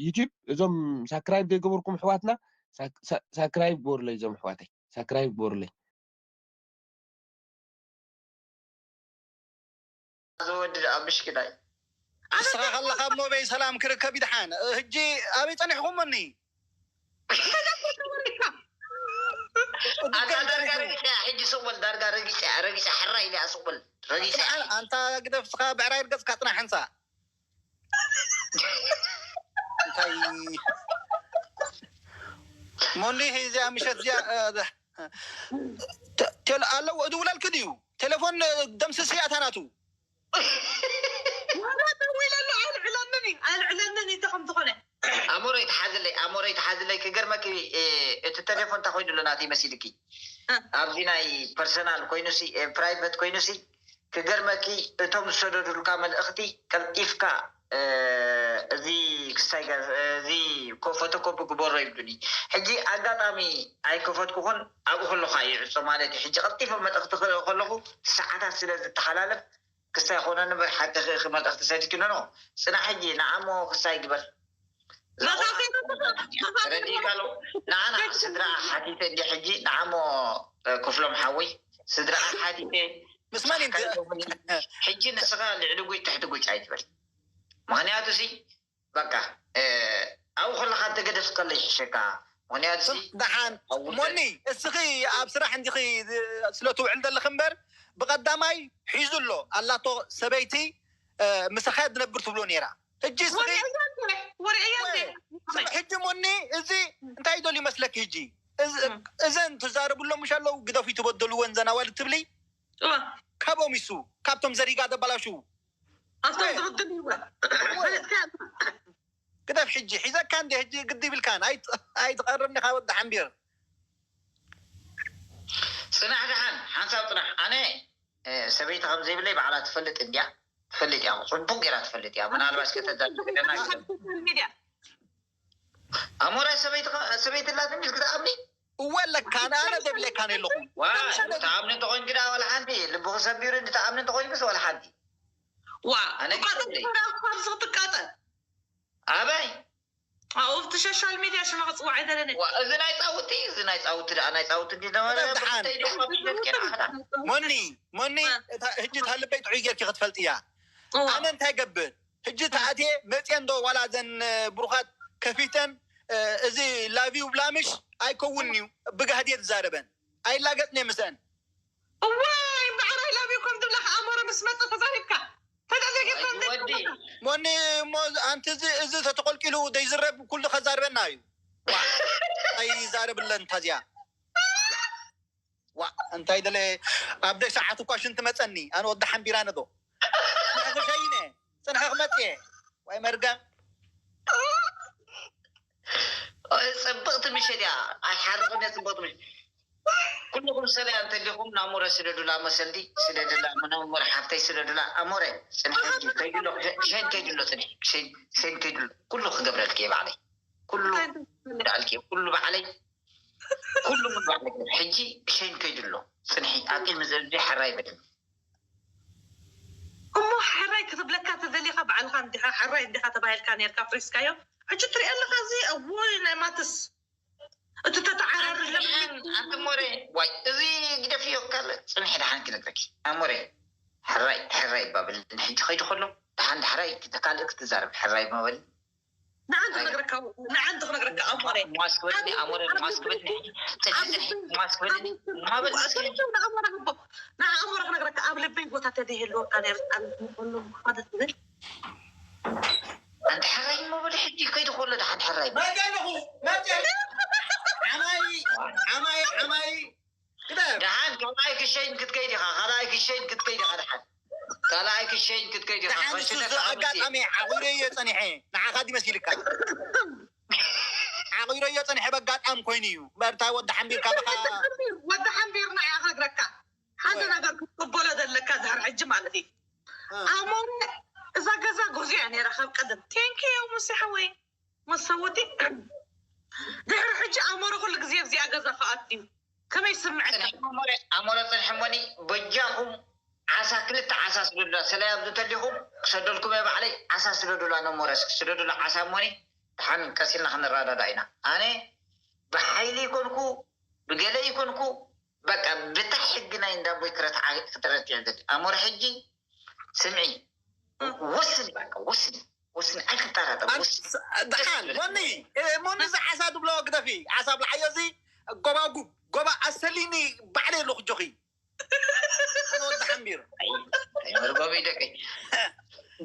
ዩቲብ እዞም ሳክራይብ ዘይገበርኩም ኣሕዋትና ሳክራይብ ግበሩለይ። እዞም ኣሕዋተይ ሳክራይብ ግበሩለይ። ዝወድድ ኣብ ምሽክዳይ እስኻ ከለኻ እሞ በይ ሰላም ክርከብ ይድሓን። ሕጂ ኣበይ ጸኒሕኹሞኒ? ኣታ ዳርጋ ረጊጸ ሕጂ ሱቕ በል ዳርጋ ረጊጸ ረጊጸ ሕራይ ኢለ ሱቕ በል ረጊጸ ኣንታ ግደፍ እስኻ ብዕራይ ርገጽካ ጽናሕ ሕንሳ እንታይ ሞኒ እዚኣ ምሸት እዚኣ ኣለዉ እድውለልክ ድዩ ቴሌፎን ደምስስ እያ ታናቱ ደዊለሉ ኣይልዕለንን እዩ ኣይልዕለንን እዩ ተኸም ዝኾነ ኣሞረይ ተሓዝለይ ኣሞረይ ተሓዝለይ ክገርመኪ እቲ ቴሌፎን እንታይ ኮይኑ ኣሎ ናተይ መሲልኪ ኣብዚ ናይ ፐርሰናል ኮይኑሲ ፕራይቨት ኮይኑሲ ክገርመኪ እቶም ዝሰደዱልካ መልእኽቲ ቀልጢፍካ እዚ ክስታይ እዚ ፎቶኮፒ ግበሮ ይብሉኒ ሕጂ ኣጋጣሚ ኣይከፈትኩኹን ኣብኡ ከለኹ ይዕፆ ማለት እዩ ሕጂ ቀልጢፈ መልእኽቲ ክልእ ከለኹ ሰዓታት ስለ ዝተሓላለፍ ክስታይ ኮነ ንበር ሓቂ ክእኺ መልእኽቲ ሰዲድኪ ኖኖ ፅናሕ ሕጂ ንዓሞ ክስታይ ግበር ተረዲእካ ኣሎ ንዓና ስድራ ሓቲተ እንዲ ሕጂ ንዓሞ ክፍሎም ሓወይ ስድራ ሓቲተ ምስ መን ሕጂ ንስኻ ልዕሊ ጉጭ ትሕቲ ጉጭ ኣይትበል ምክንያቱ ሲ በቃ ኣብኡ ከለካ እንተገደፍ ከሎ ይሕሸካ ምክንያቱ ሲ ደሓን ሞኒ እስኺ ኣብ ስራሕ እንዲኺ ስለ ትውዕል ዘለኺ እምበር ብቐዳማይ ሒዙ ኣሎ ኣላቶ ሰበይቲ ምሳኻ ዝነብር ትብሎ ነይራ ሕጂ እስኺ ሕጂ ሞኒ እዚ እንታይ ይደሉ ይመስለኪ ሕጂ እዘን ትዛረብሎም ምሽ ኣለዉ ግደፉ ይትበደልወን ዘናዋል ትብሊ ካብኦም ይሱ ካብቶም ዘሪጋ ዘባላሽዉ ኣብቶም ዝብድል ይወ ግደፍ ሕጂ ሒዘካ እንደ ሕጂ ግዲ ይብልካን ኣይትቐርብ ዲኻ ወዲ ሓንቢር ፅናሕ ደሓን ሓንሳብ ፅናሕ ኣነ ሰበይቲ ከም ዘይብለይ ባዕላ ትፈልጥ እንድያ ትፈልጥ እያ ፅቡቅ ገይራ ትፈልጥ እያ ምናልባሽ ከተዛና ሚድያ ኣሞራይ ሰበይቲ ሰበይቲ ላት ሚል ክትኣምኒ እወ ኣለካ ኣነ ዘብለካ ኣለኹ ተኣምኒ እንተኮይን ግዳ ዋላ ሓንቲ ልብኹ ሰቢሩ እንዲ ተኣምኒ እንተኮይን ምስ ዋላ ሓንቲ ዋ ኣነ ትቃጠል ትቃጠል ኣበይ ኣብቲ ሶሻል ሚድያ ሽማ ክፅዋዕ ኣይደለኒ ዋ፣ እዚ ናይ ፃውቲ እዚ ናይ ፃውቲ ደኣ ናይ ፃውቲ እንዲ ነበረ ደሓን። ብክልተይ ደኣ ቢሸት ጌና ዓዳ ሞኒ ሞኒ እታ ሕጂ እታ ልበይ ጥዑይ ጌርኪ ክትፈልጥያ ኣነ እንታይ ገብር ሕጂ ተኣትየ መፅየን ዶ ዋላ ዘን ብሩኻት ከፊተን እዚ ላቪው ብላምሽ ኣይከውን እዩ ብጋህዲ እየ ዝዛረበን ኣይላገፅን እየ ምስአን እዋይ በዓል ኣይላቪው ከም ትብላ ከኣሞረ ምስ መፀ ተዛሪብካ ተዛሪብካ ወዲ ሞኒ እሞ ኣንቲ እዚ እዚ ተተቆልቂሉ ዘይዝረብ ኩሉ ከዛርበና እዩ ኣይዛረብለን ታዚያ ዋ እንታይ ደለ ኣብ ደይ ሰዓት እኳ ሽንቲ መፀኒ ኣነ ወዲ ሓንቢራ ነዶ ንዕዚ ሸይነ ፅንሐ ክመፅየ ወይ መርገም ፅብቕቲ ምሸት እያ ኣይሓርቕን እያ ፅብቕቲ ምሸት ኩልኹም ሰለ እንተሊኹም ናሞረ ስደዱላ መሰልዲ ስደዱላ መናሞረ ሓፍተይ ስደዱላ ኣሞረ ፅንሐ ከይድሎ ክሸን ከይድሎ ፅንሒ ክሸን ከይድሎ ኩሉ ክገብረልክ እየ ባዕለይ ኩሉ ዳልክ ኩሉ ባዕለይ ኩሉ ምን ባዕለይ ሕጂ ክሸን ከይድሎ ፅንሒ ኣብ ቅድሚ ዘብዚ ሓራይ በድም እሞ ሓራይ ክትብለካ ተደሊካ ባዕልካ እንዲካ ሓራይ እንዲካ ተባሂልካ ነርካ ፍሪስካዮ ሕጂ ትሪኦ ኣለካ እዚ እውይ ናይ ማትስ እቲ ተተዓራሪ ለምን ኣቲ ሞሬ ዋይ እዚ ግደፍዮ ካለ ፅንሒ ደሓን ክነግረኪ ኣሞሬ ሕራይ ሕራይ ባብል ንሕጂ ከይዱ ከሎ ደሓን ዳሕራይ ካልእ ክትዛረብ ሕራይ መበል ንዓን ትነግረካ ንዓን ትነግረካ ኣሞሬ ማስክበልኒ ኣሞሬ ማስክበልኒ ፅንሒ ፅንሒ ማስክበልኒ ማበል እስኪ ንኣሞራ ክነግረካ ኣብ ልበይ ቦታ ተዘይህልወካ ነርጣን ማለት ትብል ኣንቲ ሕራይ መበል ሕጂ ከይዱ ከሎ ደሓን ሕራይ መገንኹ መገን ዓማይ ዓማይ ዓማይ ግደፍ ደሓን ካልኣይ ክሸይን ክትከይድ ኢኻ ካልኣይ ክሸይን ክትከይድ ኢኻ ደሓን ካልኣይ ክሸይን ክትከይድ ኢኻ ደሓን እሱ ፈሽነ እዚ ኣጋጣሚ ዓቑረዮ ፀኒሐ ንዓኻ ድመሲልካ ዓቑረዮ ፀኒሐ በጋጣም ኮይኑ እዩ በርታ ወዲ ሓንቢርካ ብኻ ወዲ ሓንቢርና እያ ክነግረካ ሓደ ነገር ክትቅበሎ ዘለካ ድሕር ሕጂ ማለት እዩ ኣሞረ እዛ ገዛ ጉዕዞ እያ ነይራ ካብ ቀደም ቴንኪ ዩ ሙሴ ሓወይ መሰውቲ ድሕሪ ሕጂ ኣሞረ ኩሉ ግዜ ኣብዚኣ ገዛ ክኣት እዩ ከመይ ስምዐካ ኣሞረ ፅንሕሞኒ በጃኹም ዓሳ ክልተ ዓሳ ስደዱላ ሰለይ ኣብዚ ተሊኹም ክሰደልኩም እየ ባዕለይ። ዓሳ ስደዱላ ነሞረስ ስደዱላ ዓሳ እሞኒ። ደሓን ቀሲልና ክንረዳዳ ኢና። ኣነ ብሓይሊ ይኮንኩ ብገለ ይኮንኩ በቃ ብታ ሕጊ ናይ እንዳቦይ ክረትዓ ክተረትዕ ዘል ኣሞረ ሕጂ ስምዒ ወስኒ በቃ ወስኒ ወስኒ ኣይክጠራጠር ወስኒ። ደሓን ሞኒ ሞኒ እዚ ዓሳ ትብሎ ግደፊ። ዓሳ ብልዓዮ እዚ ጎባ ጉብ ጎባ ኣሰሊኒ ባዕለ ኣለኹ ጆኺ ወዲ ሓምቢር መርጎሚ ደቀይ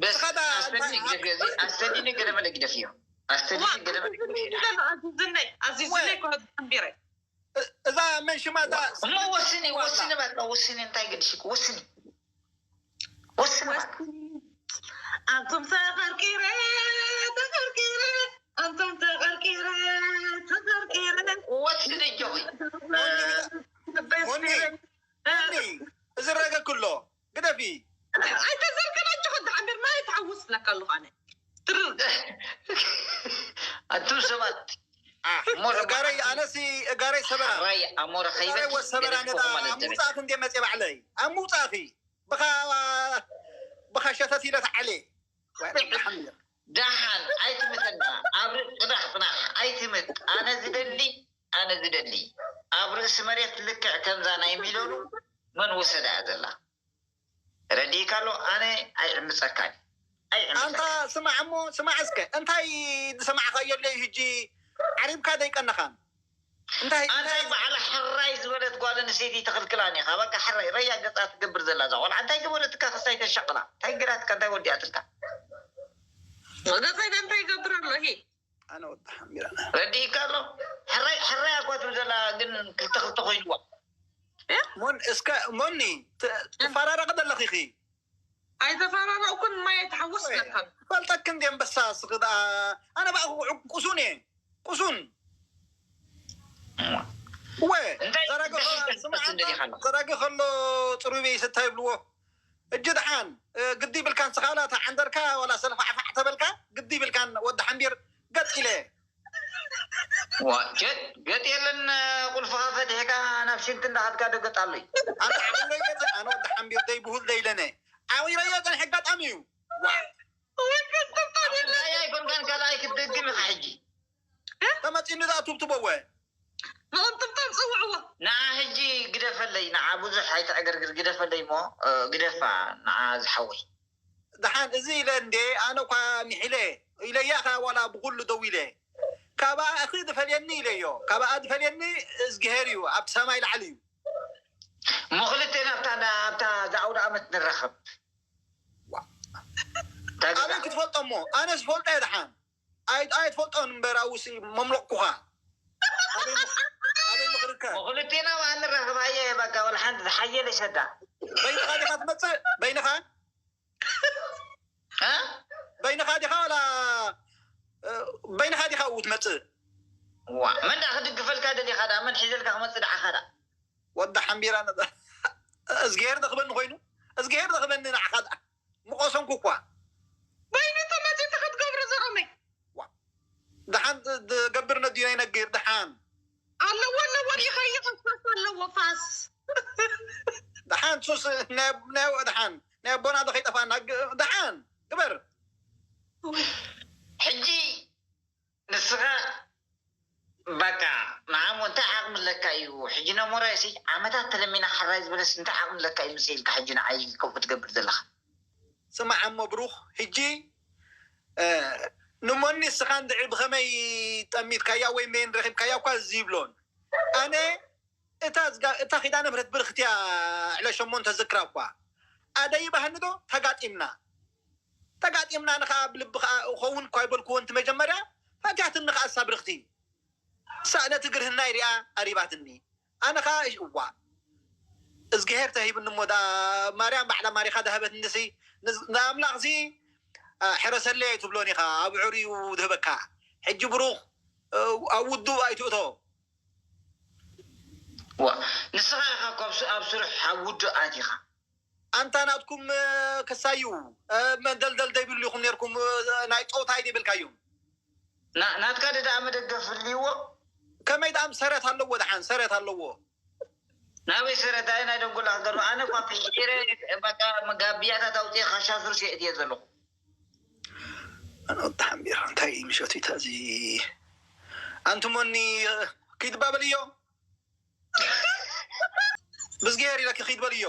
በስ ትኸዳ- ኣስተኒ ግደፍ እዚ ኣስተኒ ገደመለ ግደፍ እዩ ኣስተኒ ገደመለ ግደፍ እዩ ኣዚዝነይ ኣዚዝነይ ክወድ ሓምቢረ እዛ መን ሽማ እዛ እሞ ወስኒ ወስኒ በቃ ወስኒ እንታይ ግድሽክ ወስኒ ወስኒ በቃ ኣንቱም ተቐርቂረ ተቐርቂረ ኣንቱም ተቐርቂረ ተቐርቂረ ወስኒ ጆኺ ሞኒ፣ እዚ ረገ ክሎ ግደፊ ኣይተዘርከናችሁ ከዳ ሓምቢር ማይ ተዓውስ ለካ ኣለኹ ኣነ ትርር ኣቱም ሰባት እጋረይ ኣነሲ እጋረይ ሰበራ ራይ ኣሞረ እጋረይ ከይበል ወሰበራ ነዳ ኣብ ምውፃእክ እንደ መፅእ ባዕለይ ኣብ ምውፃእኪ ብኻ ብኻ ሸተት ኢለ ተዓለ ደሓን ኣይትምተና ኣብ ርእሲ ቅዳሕ ጽናሕ ኣይትምት ኣነ ዝደሊ ኣነ ዝደሊ ኣብ ርእሲ መሬት ልክዕ ከምዛ ናይ ሚለኑ መን ወሰዳ እያ ዘላ ረዲእካ ኣሎ ኣነ ኣይዕምፀካን ኣንታ ኣይዕምፀካን ስማዕ እሞ ስማዕ እስከ እንታይ ዝሰማዕካዮ ኣለይ ህጂ ዓሪብካ ደይቀነኻን እንታይ ኣንታይ በዓል ሕራይ ዝበለት ጓል ኣንስተይቲ ተኽልክላን ኢኻ በቃ ሕራይ ረያ ገፃ ትገብር ዘላ እዛ ቆልዓ እንታይ ገበረትካ ክስታይ ተሻቕላ እንታይ ገራትካ እንታይ ወዲኣትልካ ገፀይ እንታይ ይገብር ኣሎ ሂ ኣነ ወዲ ሓሚራና ረዲእካ ኣሎ ሕራይ ሕራይ ኣኳ ትብል ዘላ ግን ክልተ ክልተ ኮይንዋ ሞን እስከ ሞኒ ት- ትፈራረቂ ዘለኺ ኺ ኣይተፈራረቕኩን ማየ ተሓውስ ለካ ፈልጠክ እንዲ ኣንበሳ ስኺ ደኣ ኣነ ባእኹ ቁሱን እየ ቁሱን ወ እንታይ ዘራጊ እንታይ ከ- ስምዓ እንታይ ደሊኻ ኣለኻ? ዘራጊ ከሎ ፅሩይ ቤ ይስታ ይብልዎ እጂ ደሓን ግዲ ብልካን ስኻላ ተዓንደርካ ዋላ ሰልፋዕፋዕ ተበልካ ግዲ ብልካን ወዲ ሓንቢር ገጥ ኢለ ዋ፣ ገጥ ገጥ የለን ቁልፍኻ ፈትሕካ ናብ ሽንቲ እንዳኸድካ ደገጥ ኣሎ እዩ ኣነ ዓቕለየትን ኣነ ወዲ ሓንቢር ደይ ብሁል ደይለነ ዓዊረዮ ፀንሐ ኣጋጣሚ እዩ ዳያ ኣይኮንካን ካልኣይ ክትደግም ኢኻ ሕጂ ተመፂኒ ደኣ ቱብቱበወ ንቕንጥብጣብ ፀውዕዎ ንዓ ሕጂ ግደፈለይ ንዓ ብዙሕ ኣይተዕገርግር ግደፈለይ እሞ ግደፋ ንዓ ዝሓወይ ደሓን እዚ ኢለ እንዴ ኣነ እኳ ሚሒለ ኢለያ ከ ዋላ ብኩሉ ደው ኢለ ካብኣ እኺ ዝፈልየኒ ኢለዮ ካብኣ ዝፈልየኒ እዝግሄር እዩ ኣብቲ ሰማይ ላዕሊ እዩ እሞ ክልቴና ኣብታ ኣብታ ዝዓውደ ዓመት ንራኸብ ኣበይ ክትፈልጦ እሞ ኣነ ዝፈልጦ እየ ደሓን ኣይ- ኣይትፈልጦን እምበር ኣውሲ መምለቕኩኻ ኣበይ ምኽ- ኣበይ ምኽርከብ እሞ ክልቴና ኣብኣ ንራኸብ ኣየ በቃ ወላ ሓንቲ ዝሓየለ ይሰዳ በይንኻ ዲኻ ትመፅእ በይንኻ እ? በይንኻ ዲኻ ወላ እ፣ በይንኻ ዲኻ ኡ ትመፅእ ዋ መን ዳ ክድግፈልካ ደሊኻ ዳ መን ሒዘልካ ክመፅእ ደዓኻ ዳ ወዲ ሓምቢራ ነዛ እዝግሄር ደኽበኒ ኮይኑ እዝግሄር ደኽበኒ ንዓኻ ደኣ ምቆሰንኩ እኳ በይኑ ተመፂ ተኸትገብሩ ዘቐመይ ደሓን ዝገብር ነድዩ ናይ ነግር ደሓን ኣለዎ ኣለዎ ይኸይቕ ፋስ ኣለዎ ፋስ ደሓን ሱስ ናይ ናይ ደሓን ናይ ኣቦና ዶ ከይጠፋና ግ- ደሓን ግበር ሕጂ ንስኻ በቃ ንዓሞ እንታይ ዓቕሚ ኣለካ እዩ ሕጂ ነሞራይ ሲ ዓመታት ተለሚና ሓራይ ዝበለስ እንታይ ዓቕሚ ኣለካ እዩ ምስ ኢልካ ሕጂ ንዓይ ከምኡ ትገብር ዘለኻ ስማዕ እሞ ብሩኽ ሕጂ እ፣ ንሞኒ እስኻ እንድዒ ብኸመይ ጠሚትካያ ወይ መን ረኺብካያ እኳ እዚ ይብሎን ኣነ እታ ዝጋ- እታ ኪዳነ ምሕረት ብርኽትያ ዕለ ሸሞንተ ዝክራ እኳ ኣደይ ባህኒ ዶ ተጋጢምና ተጋጢምና ንኸዓ ብልቢ ከዓ እኸውን እኳ ይበልክዎ እንቲ መጀመርያ ፈትያትኒ ከዓ እሳ ብርኽቲ እሳ ነቲ ግርህናይ ሪኣ ኣሪባትኒ ኣነ ከዓ እዋ እዝግሄር ተሂብኒ እሞ ዳ ማርያም ባዕላ ማሪኻ ዳሃበትኒ ሲ ንኣምላኽ ሲ ሕረሰለይ ኣይትብሎን ኢኻ ኣብ ዕርዩ ዝህበካ ሕጂ ብሩኽ ኣብ ውዱእ ኣይትእቶ ዋ ንስኻ ኢኻ እኮ ኣብ ስ- ኣብ ስርሕ ኣብ ውዱእ ኣቲኻ ኣንታ ናትኩም ከሳዩ መደልደል ደይብሉ ኢኹም ነርኩም ናይ ጨውታ ኣይደይብልካዮም ና- ናትካ ደኣ መደገፍ ህልይዎ ከመይ ደኣ ሰረት ኣለዎ ደሓን ሰረት ኣለዎ ናበይ ሰረታይ ናይ ደንጎላ ክገርም ኣነ እኳ ፍሒረ በቃ መጋቢያታት ኣውፅኤ ካሻ ሱር ሸእት እየ ዘለኹ። ኣነ ወጣ ሓምቢር እንታይ ምሸት እዩ እዚ? ኣንትሞኒ ኪድ ባበልዮ ብዝገር ኢለኪ ኪድ በልዮ።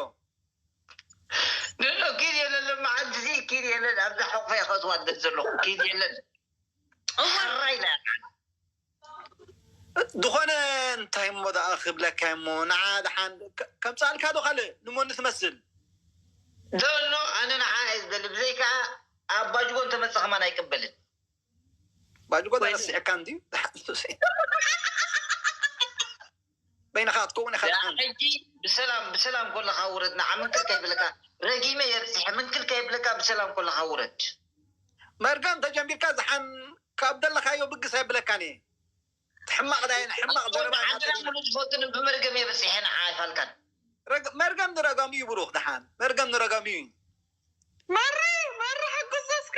ንኖ ኪድ የለን መዓልቲ ኪድ የለን። ኣብዛ ሕቑፈ ከትዋደድ ዘለኹ ኪድ የለን። ሕራ ኢላ ዝኾነ እንታይ እሞ ደኣ ክብለካ እሞ ንዓ ደሓን ከምፃልካ ዶ ካልእ ንሞኒ ትመስል? ዶኖ ኣነ ንዓ እየ ዝደሊ ብዘይካ ኣብ ባጅጎ እንተመፅእ ከማን ኣይቅበልን። ባጅጎ ተረሲዕካ እንድዩ ደሓን ሱሰይ። በይንኻ ክትከውን ኢኻ ደሓን። ሕጂ ብሰላም ብሰላም ኮለኻ ውረድ ንዓ ምንክል ከይብለካ ረጊመ የብፅሐ ምንክል ከይብለካ ብሰላም ኮለኻ ውረድ። መርገም ተጀሚርካ ዝሓን ካብ ደለኻዮ ብግስ ኣይብለካን እየ። ሕማቕ ዳይ ሕማቕ ዘረባ ኢና ዓድና ሙሉ ዝፈቱን ብመርገም የብፅሐ ንዓ ኣይፋልካን። ረግ- መርገም ንረጋሚ እዩ ብሩኽ ደሓን መርገም ንረጋሚ እዩ። መሪ መሪ ሕጉስ እስከ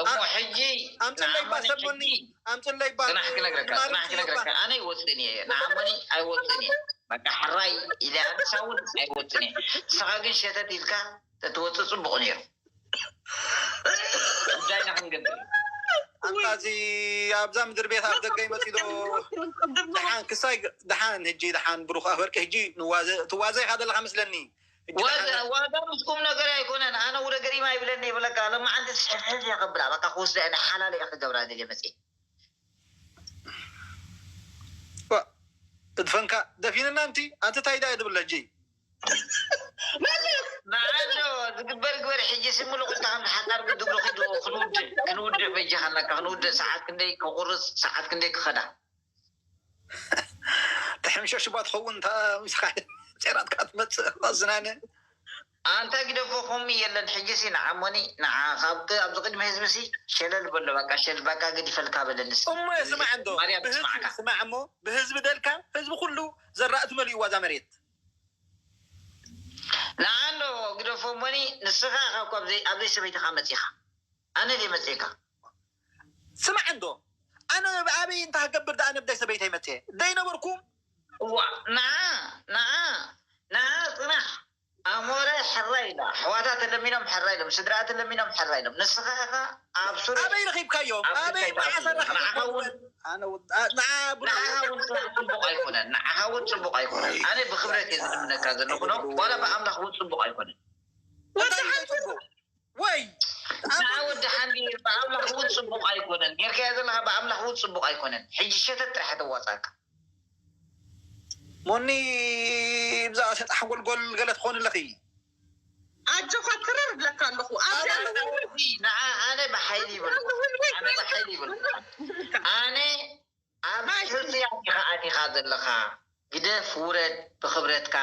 እሞ ሕጂ ኣምፅለይ ባ ንዓመኒ ሰሞኒ ሕጂ ኣምፅለይ ባ ፅናሕ ክነግረካ ፅናሕ ክነግረካ ኣነ ይወፅን እየ ንዓመኒ ኣይወፅን እየ በቃ ሕራይ ኢለ ኣንሳ እውን ኣይወፅን እየ ንስኻ ግን ሸተት ኢልካ ተትወፅእ ፅቡቕ ነይሩ ጉዳይና ክንገብር ኣንታ እዚ ኣብዛ ምድሪ ቤት ኣብ ደገ ይመፅእ ዶ? ደሓን ክሳይ ደሓን ህጂ ደሓን ብሩኽ ኣፈርቂ ህጂ ንዋዘ ትዋዘ ኢኻ ዘለኻ መስለኒ። ህጂ ዋዛ ደሓን ዋዛ ምስ ቁም ነገር ኣይኮነን ኣነ ውረ ገሪማ ይብለኒ ይብለካ ለማዓንቲ ስሕፍሕፍ እያ ከብላ በቃ ክወስዳ እየ ሓላል እያ ክገብራ ደልየ መፅእ እድፈንካ ደፊንና እንቲ ኣንቲ ታይ ዳ ድብል ህጂ ንዓዶ ዝግበር ግበር ሕጂ ሲ ሙሉቕ ኢልካ ከም ሓጣር ግድግሎ ኪዱ ክንውድእ ክንውድእ በጃኻ ኣለካ ክንውድእ ሰዓት ክንደይ ክቁርፅ ሰዓት ክንደይ ክኸዳ ተሐምሸሽባ ትኸውን እታ ምስኻ ሴራትካ ትመፅእ ዝናነ ኣንታ ግደፎ ከምኡ የለን ሕጂ ሲ ንዓሞኒ ንዓ ካብ ኣብዚ ቅድሚ ህዝቢ ሲ ሸለል በሎ በቃ ሸል በቃ ገዲፈልካ በለኒ ሲ እሞ ስማዕ እንዶ ማርያም ብህዝቢ ትስማዕካ ስማዕ እሞ ብህዝቢ ደልካ ህዝቢ ኩሉ ዘራእቲ መሊእዋ እዛ መሬት ንዓንዶ ግደፎ እሞኒ ንስኻ ካብ ኣብዘይ ኣብዘይ ሰበይትኻ መፂኻ ኣነ ደይ መፅእካ ስማዕ እንዶ ኣነ ብኣበይ እንታይ ክገብር ደኣ ነብዳይ ሰበይተይ መፅየ ደይነበርኩም እዋ ንዓ ንዓ ንዓ ፅናሕ ኣሞረ ሕራ ኢላ ኣሕዋታ ተለሚኖም ሕራ ኢሎም ስድራ ተለሚኖም ሕራ ኢሎም ንስኻ ኢኻ ኣብ ሱር ኣበይ ረኺብካዮም ኣብ ኣበይ ክልተ መዓሰራ ንዓኻ እውን ኣነ ንዓ ብሩ ንዓኻ እውን ስራሕ ፅቡቕ ኣይኮነን ንዓኻ እውን ፅቡቕ ኣይኮነን ኣነ ብክብረት እየ ዝልምነካ ዘለኹ ነው ዋላ ብኣምላኽ እውን ፅቡቕ ኣይኮነን እንታይ እዩ ፅቡቅ ወይ ንዓ ወዲ ሓንዲ ብኣምላኽ እውን ፅቡቕ ኣይኮነን ጌርካዮ ዘለኻ ብኣምላኽ እውን ፅቡቕ ኣይኮነን ሕጂ ሸተት ጥራሕ ተዋፃካ ሞኒ ብዛዕባ ሰጣሕ ጎልጎል ገለ ትኾን ኣለኺ ኣጆኻ ክረር እብለካ ኣለኹ ኣብዚኣ ኣለዎ ንዓ ኣነ ብሓይሊ ይብል ኣነ ብሓይሊ ይብል ኣነ ኣብ ሕፅያ ኢኻ ኣቲኻ ዘለኻ ግደፍ ውረድ ብክብረትካ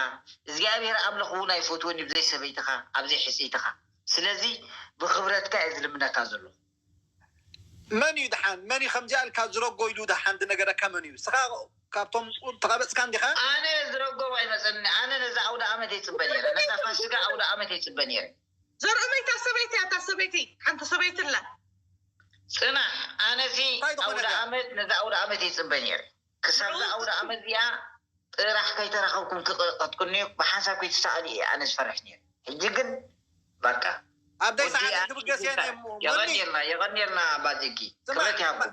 እግዚኣብሔር ኣምላኽ እውን ኣይፈትወን እዩ ብዘይ ሰበይትኻ ኣብዘይ ሕፅይትኻ ስለዚ ብክብረትካ እየ ዝልምነካ ዘሎ መን እዩ ደሓን መን እዩ ከምዚኣ ኢልካ ዝረጎ ኢሉ ደሓን ዝነገረካ መን እዩ ስኻ ካብቶም ተቐበፅካ እንዲኻ ኣነ ዝረጎም ኣይመፀኒ ኣነ ነዛ ኣውደ ኣመት ይፅበ ነይረ ነዛ ፋሲጋ ኣውደ ኣመት ይፅበ ነይረ ዘርኦመይ እታ ሰበይቲ እያ እታ ሰበይቲ ሓንቲ ሰበይቲ ኣላ ፅናሕ ኣነሲ እንታይ ዝኾነ ኣውደ እያ? ኣመት ነዛ ኣውደ ኣመት ይፅበ ነይረ ክሳብ እዛ ኣውደ ኣመት እዚኣ ጥራሕ ከይተረኸብኩም ክቐጥቅኒ ብሓንሳብ ከይትሰኣሉ እየ ኣነ ዝፈርሕ ነይረ ሕጂ ግን በቃ ኣብ ደይ ሰዓት ወዲኣ ትብገስ እየ ናይ ሞ- ሞኒ የቐኒልና የቐኒልና ባዚጊ ስማ- ክብረት ይሃብኩም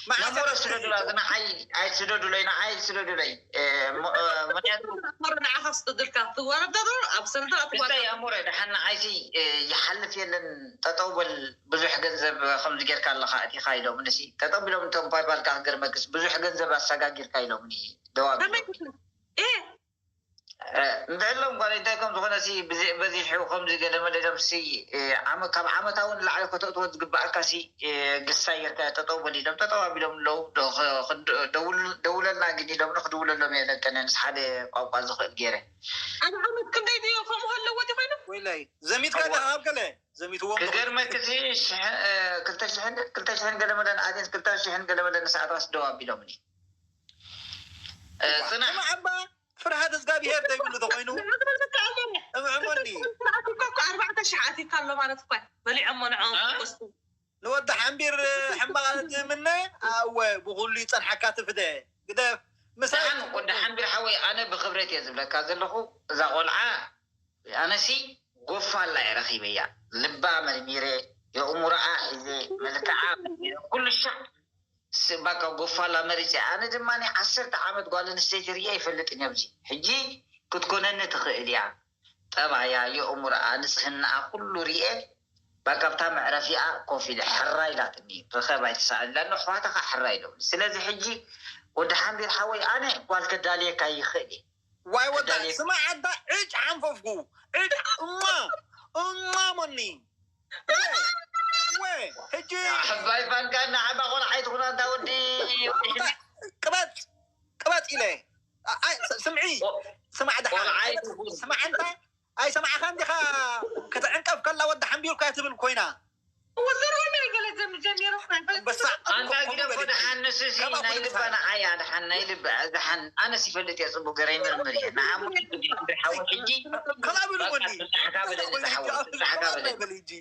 መዓስ ነሞረ ስደዱላ ዝንዓይ ኣይትስደዱለይ ንዓይ ኣይትስደዱለይ እ፣ ሞ- እ፣ ምክንያቱ ሞረ ንዓኻ ስደዱልካ ትዋረዳ ዶ ኣብ ሰንታ እንታይ ኣሞረ ደሓን ንዓይሲ እ፣ ይሓልፍ የለን ጠጠው በል ብዙሕ ገንዘብ ከምዚ ጌርካ ኣለኻ እቲኻ ኢሎም ንሲ ጠጠው ቢሎም እቶም ፓይፓልካ ክገርመክስ ብዙሕ ገንዘብ ኣሰጋጊርካ ኢሎም ደዋብ ከመይ እ እንድሕሎም ጓል እንታይ ከም ዝኾነ ሲ ብዚ- በዚሑ ከምዚ ገለ መለ ኢሎም ሲ እ፣ ዓመ- ካብ ዓመታዊ ንላዕሊ ከተእትዎ ዝግባኣካ ሲ እ፣ ግሳ ጌርካ ጠጠው በል ኢሎም ጠጠው ኣቢሎም ኣለዉ ዶ- ኸ- ኸ- ደውል- ደውለልና ግን ኢሎም ክድውለሎም እየ ለቀነ ምስ ሓደ ቋንቋ ዝኽእል ገይረ ኣብ ዓመት ክንደይ ድዮ ከምኡ ኣለዎ ድዩ ኮይኑ ወይላይ ዘሚትካ ዲኻ ኣብ ገለ ዘሚትዎም ዶ? ክገርመክሲ ሽሕ- እ፣ ክልተ ሽሕን ክልተ ሽሕን ገለ መለ ንኣዜን ክልተ ሽሕን ገለ መለ ንሰዓት ዋስ ደው ኣቢሎምኒ እ፣ ጽናሕ ስማዕ እባ ፍርሃት እግዚኣብሄር ዘይብሉ ተኮይኑ እምዕሞኒ ኣርባዕተ ሽሕ ኣቲካ ኣሎ ማለት እኮ በሊዖሞ ንዖም እ? ክወስዱ ንወዲ ሓምቢር ሕማቕ ትምነ ኣወ ብኩሉ ይፀንሓካ ትፍደ ግደፍ ምሳይ ደሓን ወዲ ሓንቢር ሓወይ፣ ኣነ ብክብረት እየ ዝብለካ ዘለኹ። እዛ ቆልዓ ኣነሲ ጎፋላ እየ ረኺበያ። ልባ መርሚረ፣ የእሙሮኣ ሒዘ፣ መልክዓ መርሚረ፣ ኩሉ ሻዕ ስ- በቃ ጎፋላ መሪፀ። ኣነ ድማ ናይ ዓሰርተ ዓመት ጓል ኣንስተይቲ ርየ ኣይፈልጥን እየ። ኣብዚ ሕጂ ክትኮነኒ ትኽእል እያ። ጠባያ፣ የእሙሮኣ፣ ንፅህናኣ ኩሉ ርየ። በቃ ኣብታ መዕረፊኣ ኮፍ ኢለ ሕራ ኢላትኒ። ርኸብ ኣይትሰኣል ኢላ፣ ኣሕዋታ ከዓ ሕራ ኢሎም። ስለዚ ሕጂ ወዲ ሓንቢር ሓወይ፣ ኣነ ጓል ከዳልየካ ይኽእል እየ። ዋይ ወዳ ከዳልየ- ስማዕ ኣንታ ዕጭ ሓንፈፍኩ ዕጭ እማ እማ ሞኒ ወ ሕጂ ዓባይ ፋንካ እና ዓባ ቆልዓ ኣይትኹን ኣንታ ወዲ ቅበጥ ቅበጥ ኢለ ኣይ ስ- ስምዒ ስማዕ ደሓን ቆልዓ ኣይትኹን። ስማዕ ኣንታ ኣይ ሰማዕኻ እንዲኻ ክትዕንቀፍ ከላ ወዲ ሓንቢርኳ ትብል ኮይና ወዘሮና ገለ ጀሚሮ በሳ ኣንታ ግደፎ ደሓን ንሱ ሲ ናይ ልባ ንዓያ ደሓን ናይ ልባ ደሓን ኣነስ ይፈልጥ እየ ጽቡቅ ገረ ይምርምር እየ ንዓሙ ሓወ ሕጂ ከማብሉ ወዲ ብዛሕካ በለኒ ዝሓወ ብዛሕካ በለኒ በል እንጂ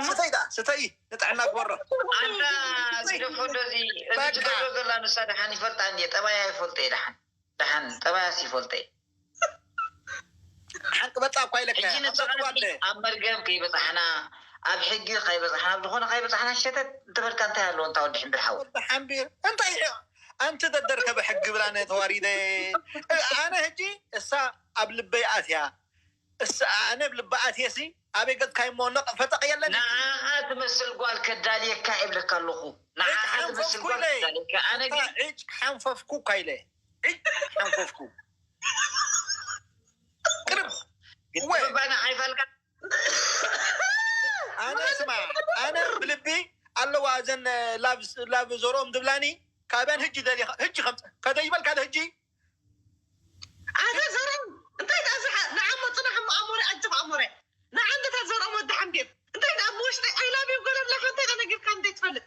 ስተይ ዳ ስተይ ንጥዕና ግበሮ ኣንታ ግደፎ እንደዚ እዚ ትገብሮ ዘላ ንሳ ደሓን ይፈልጣ እንድየ ጠባያ ይፈልጠ እየ ደሓን ደሓን ጠባያስ ይፈልጠ እየ ሓቂ በጻ እኳ ኢለካ ሕጂ ንስኻሲ ኣብ መርገም ከይበጻሕና ኣብ ሕጊ ከይበጻሕና ኣብ ዝኾነ ከይበጻሕና ሸተት እንተበልካ እንታይ ኣለዎ እንታ ወዲ ሕንብር ሓወ ሓንቢር እንታይ ኣንቲ ደደርከበ ሕጊ ብላ ተዋሪደ ኣነ ሕጂ እሳ ኣብ ልበይ ኣትያ እሳ ኣነ ኣብ ልበ ኣትየ ሲ ኣበይ ገጽካ ይሞ ነቕ ፈጠቕ የለን ንዓኣ ትመስል ጓል ከዳልየካ ይብለካ ኣለኹ ንዓኣ ትመስል ጓል ከዳልየካ ኣነ ግን ዕጭ ሓንፈፍኩ እኳ ኢለ ዕጭ ሓንፈፍኩ ቅርብ ወይ ባና ኣይፋልካ ኣነ ስማ ኣነ ብልቢ ኣለዋ እዘን ላብ ዘርኦም ዝብላኒ ካብያን ህጂ ደሊኻ ህጂ ከምፀ ከደይበልካ ዶ ህጂ ኣነ ዘርኦም እንታይ ደኣ ዝሓ ንዓሞ ፅናሕ እሞ ኣሞረ ኣጆኽ ኣሞረ ንዓንድታት ዘርኦም ወዲ ሓንቢር እንታይ ደኣ ብውሽጠይ ኣይላብዩ ገለ ብላኻ እንታይ ደኣ ነጊርካ እንዴ ትፈልጥ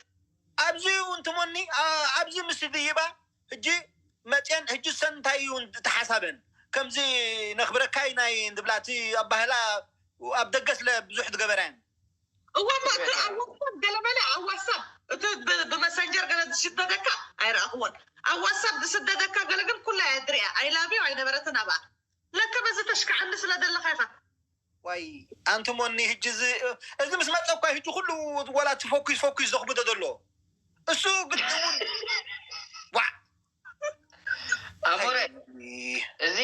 ኣብዚ እውን ትሞኒ ኣ- ኣብዚ ምስ ድይባ ህጂ መፅየን ህጂ ሰን እንታይ እዩ እቲ ሓሳበን ከምዚ ነኽብረካይ ናይ እንድብላ እቲ ኣባህላ ኣብ ደገ ስለ ብዙሕ ትገበራየን እዋ እሞ እቲ ኣብ ዋትሳፕ ገለመለ ኣብ ዋትሳፕ እቲ ብ- ብመሰንጀር ገለ ዝስደደካ ኣይረኣኽዎን ኣብ ዋትሳፕ ዝስደደካ ገለ ግን ኩላ እያ ድሪያ ኣይላብዩ ኣይነበረትን ኣብኣ ለከ በዚ ተሽክዓኒ ስለ ዘለኻ ኢኻ ዋይ ኣንቲ ሞኒ ህጂ እዚ እዚ ምስ መፀ እኳ ህጂ ኩሉ ወላ እቲ ፎኪስ ፎኪስ ዘኽብዶ ዘሎ እሱ ግዲ እውን ዋዕ ኣሞረ እዚ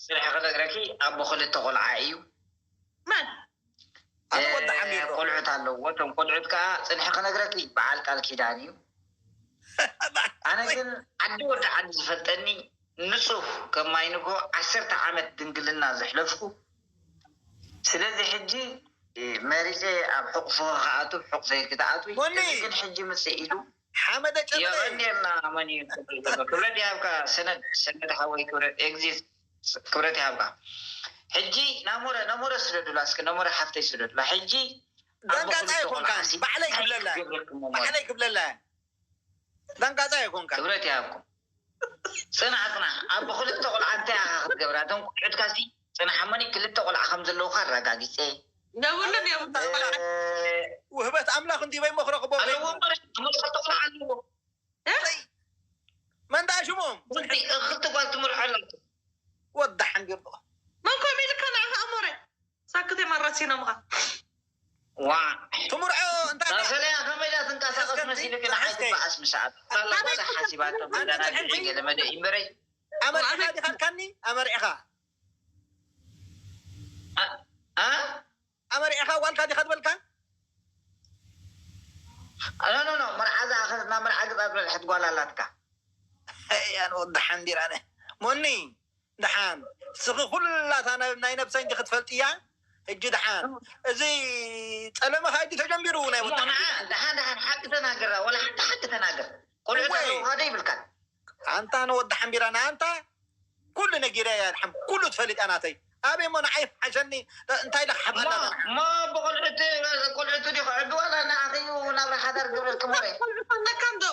ፅንሐ ክነግረኪ ኣቦ ክልተ ቆልዓ እዩ መን ኣነ ወዲ ሓሚድ ዶ ቆልዑት ኣለዎ እቶም ቆልዑት ከዓ ፅንሐ ክነግረኪ በዓል ቃል ኪዳን እዩ ኣነ ግን ዓዲ ወዲ ዓዲ ዝፈልጠኒ ንፁህ ከማይ ንጎ ዓሰርተ ዓመት ድንግልና ዘሕለፍኩ ስለዚ ሕጂ መሪፀ ኣብ ሕቑፍኺ ክኣቱ ሕቑፈይ ክትኣትዊ ወኒ! እዚ ግን ሕጂ ምፅእ ኢሉ ሓመደ ጨበለ የቐንየልና መን እዩ ክብረት ይሃብካ ሰነድ ሰነድ ሓወይ ክብረት ኤግዚት ክብረት ይሃብካ ሕጂ ናሞረ ነሞረ ስደዱላ እስኪ ነሞረ ሓፍተይ ስደዱላ ሕጂ ደንጋፃ ይኮንካ ባዕለይ ክብለላ ባዕለይ ክብለላ ደንጋፃ ይኮንካ ክብረት ይሃብኩም ፅናዕ ፅናዕ ኣብ ክልተ ቆልዓ እንታይ ኢኻ ክትገብራ እቶም ቆልዑትካ ሲ ፅናሕ እሞኒ ክልተ ቆልዓ ከም ዘለውካ ኣረጋጊፀ የብሉን እዮም ውህበት ኣምላኽ እንዲበይ መክረኽቦ ኣለዎ እሞ ክልተ ቆልዓ ኣለዎ መን ደኣ ሽሞም ክልተ ጓል ትምርዖ ኣለቶ ወዳ ሓንቢር ዶ መን ከምኡ ኢልካ ንዓኻ ኣሞረ ሳክተይ ማራሲኖምኻ ዋ ትምርዖ እንታይ ሳሰለያ ከመይ ኢላ ትንቀሳቀስ መሲሉ ግን ኣይትበኣስ ምሻኣት ሳላ ሓሲባቶ ብዛና ገለ መደ ይምበረይ ኣመሪካ ዲኻልካኒ ኣመሪዕኻ ኣ ኣመሪዕኻ ዋልካ ዲኻ ትበልካ ኖ ኖ ኖ መርዓ ዝኣኸትና መርዓ ግፃ ዝበልሐት ጓል ኣላትካ ያን ወዲ ሓንቢር ኣነ ሞኒ ደሓን ስኺ ኩላታ ናይ ነብሰይ እንዲ ክትፈልጥያ ሕጂ ደሓን እዚ ፀለመኻ ሕጂ ተጀሚሩ ናይ ወዲ ደሓን ደሓን ሓቂ ተናገራ ወላ ሓንቲ ሓቂ ተናገር ቆልዑት ኣለውካ ዶ ይብልካ ኣንታ ንወዲ ሓንቢራ ንኣንታ ኩሉ ነጊረ እያ ድሓን ኩሉ ትፈልጥ እያ ናተይ ኣበይ እሞ ንዓይ ሓሸኒ እንታይ ኢለ ክሓብኣላ ማ ብቆልዑት ቆልዑት ዲ ክዕቢ ዋላ ንኣኺ ናብራ ሓዳር ግብረልክሞ ኣለካ እንዶ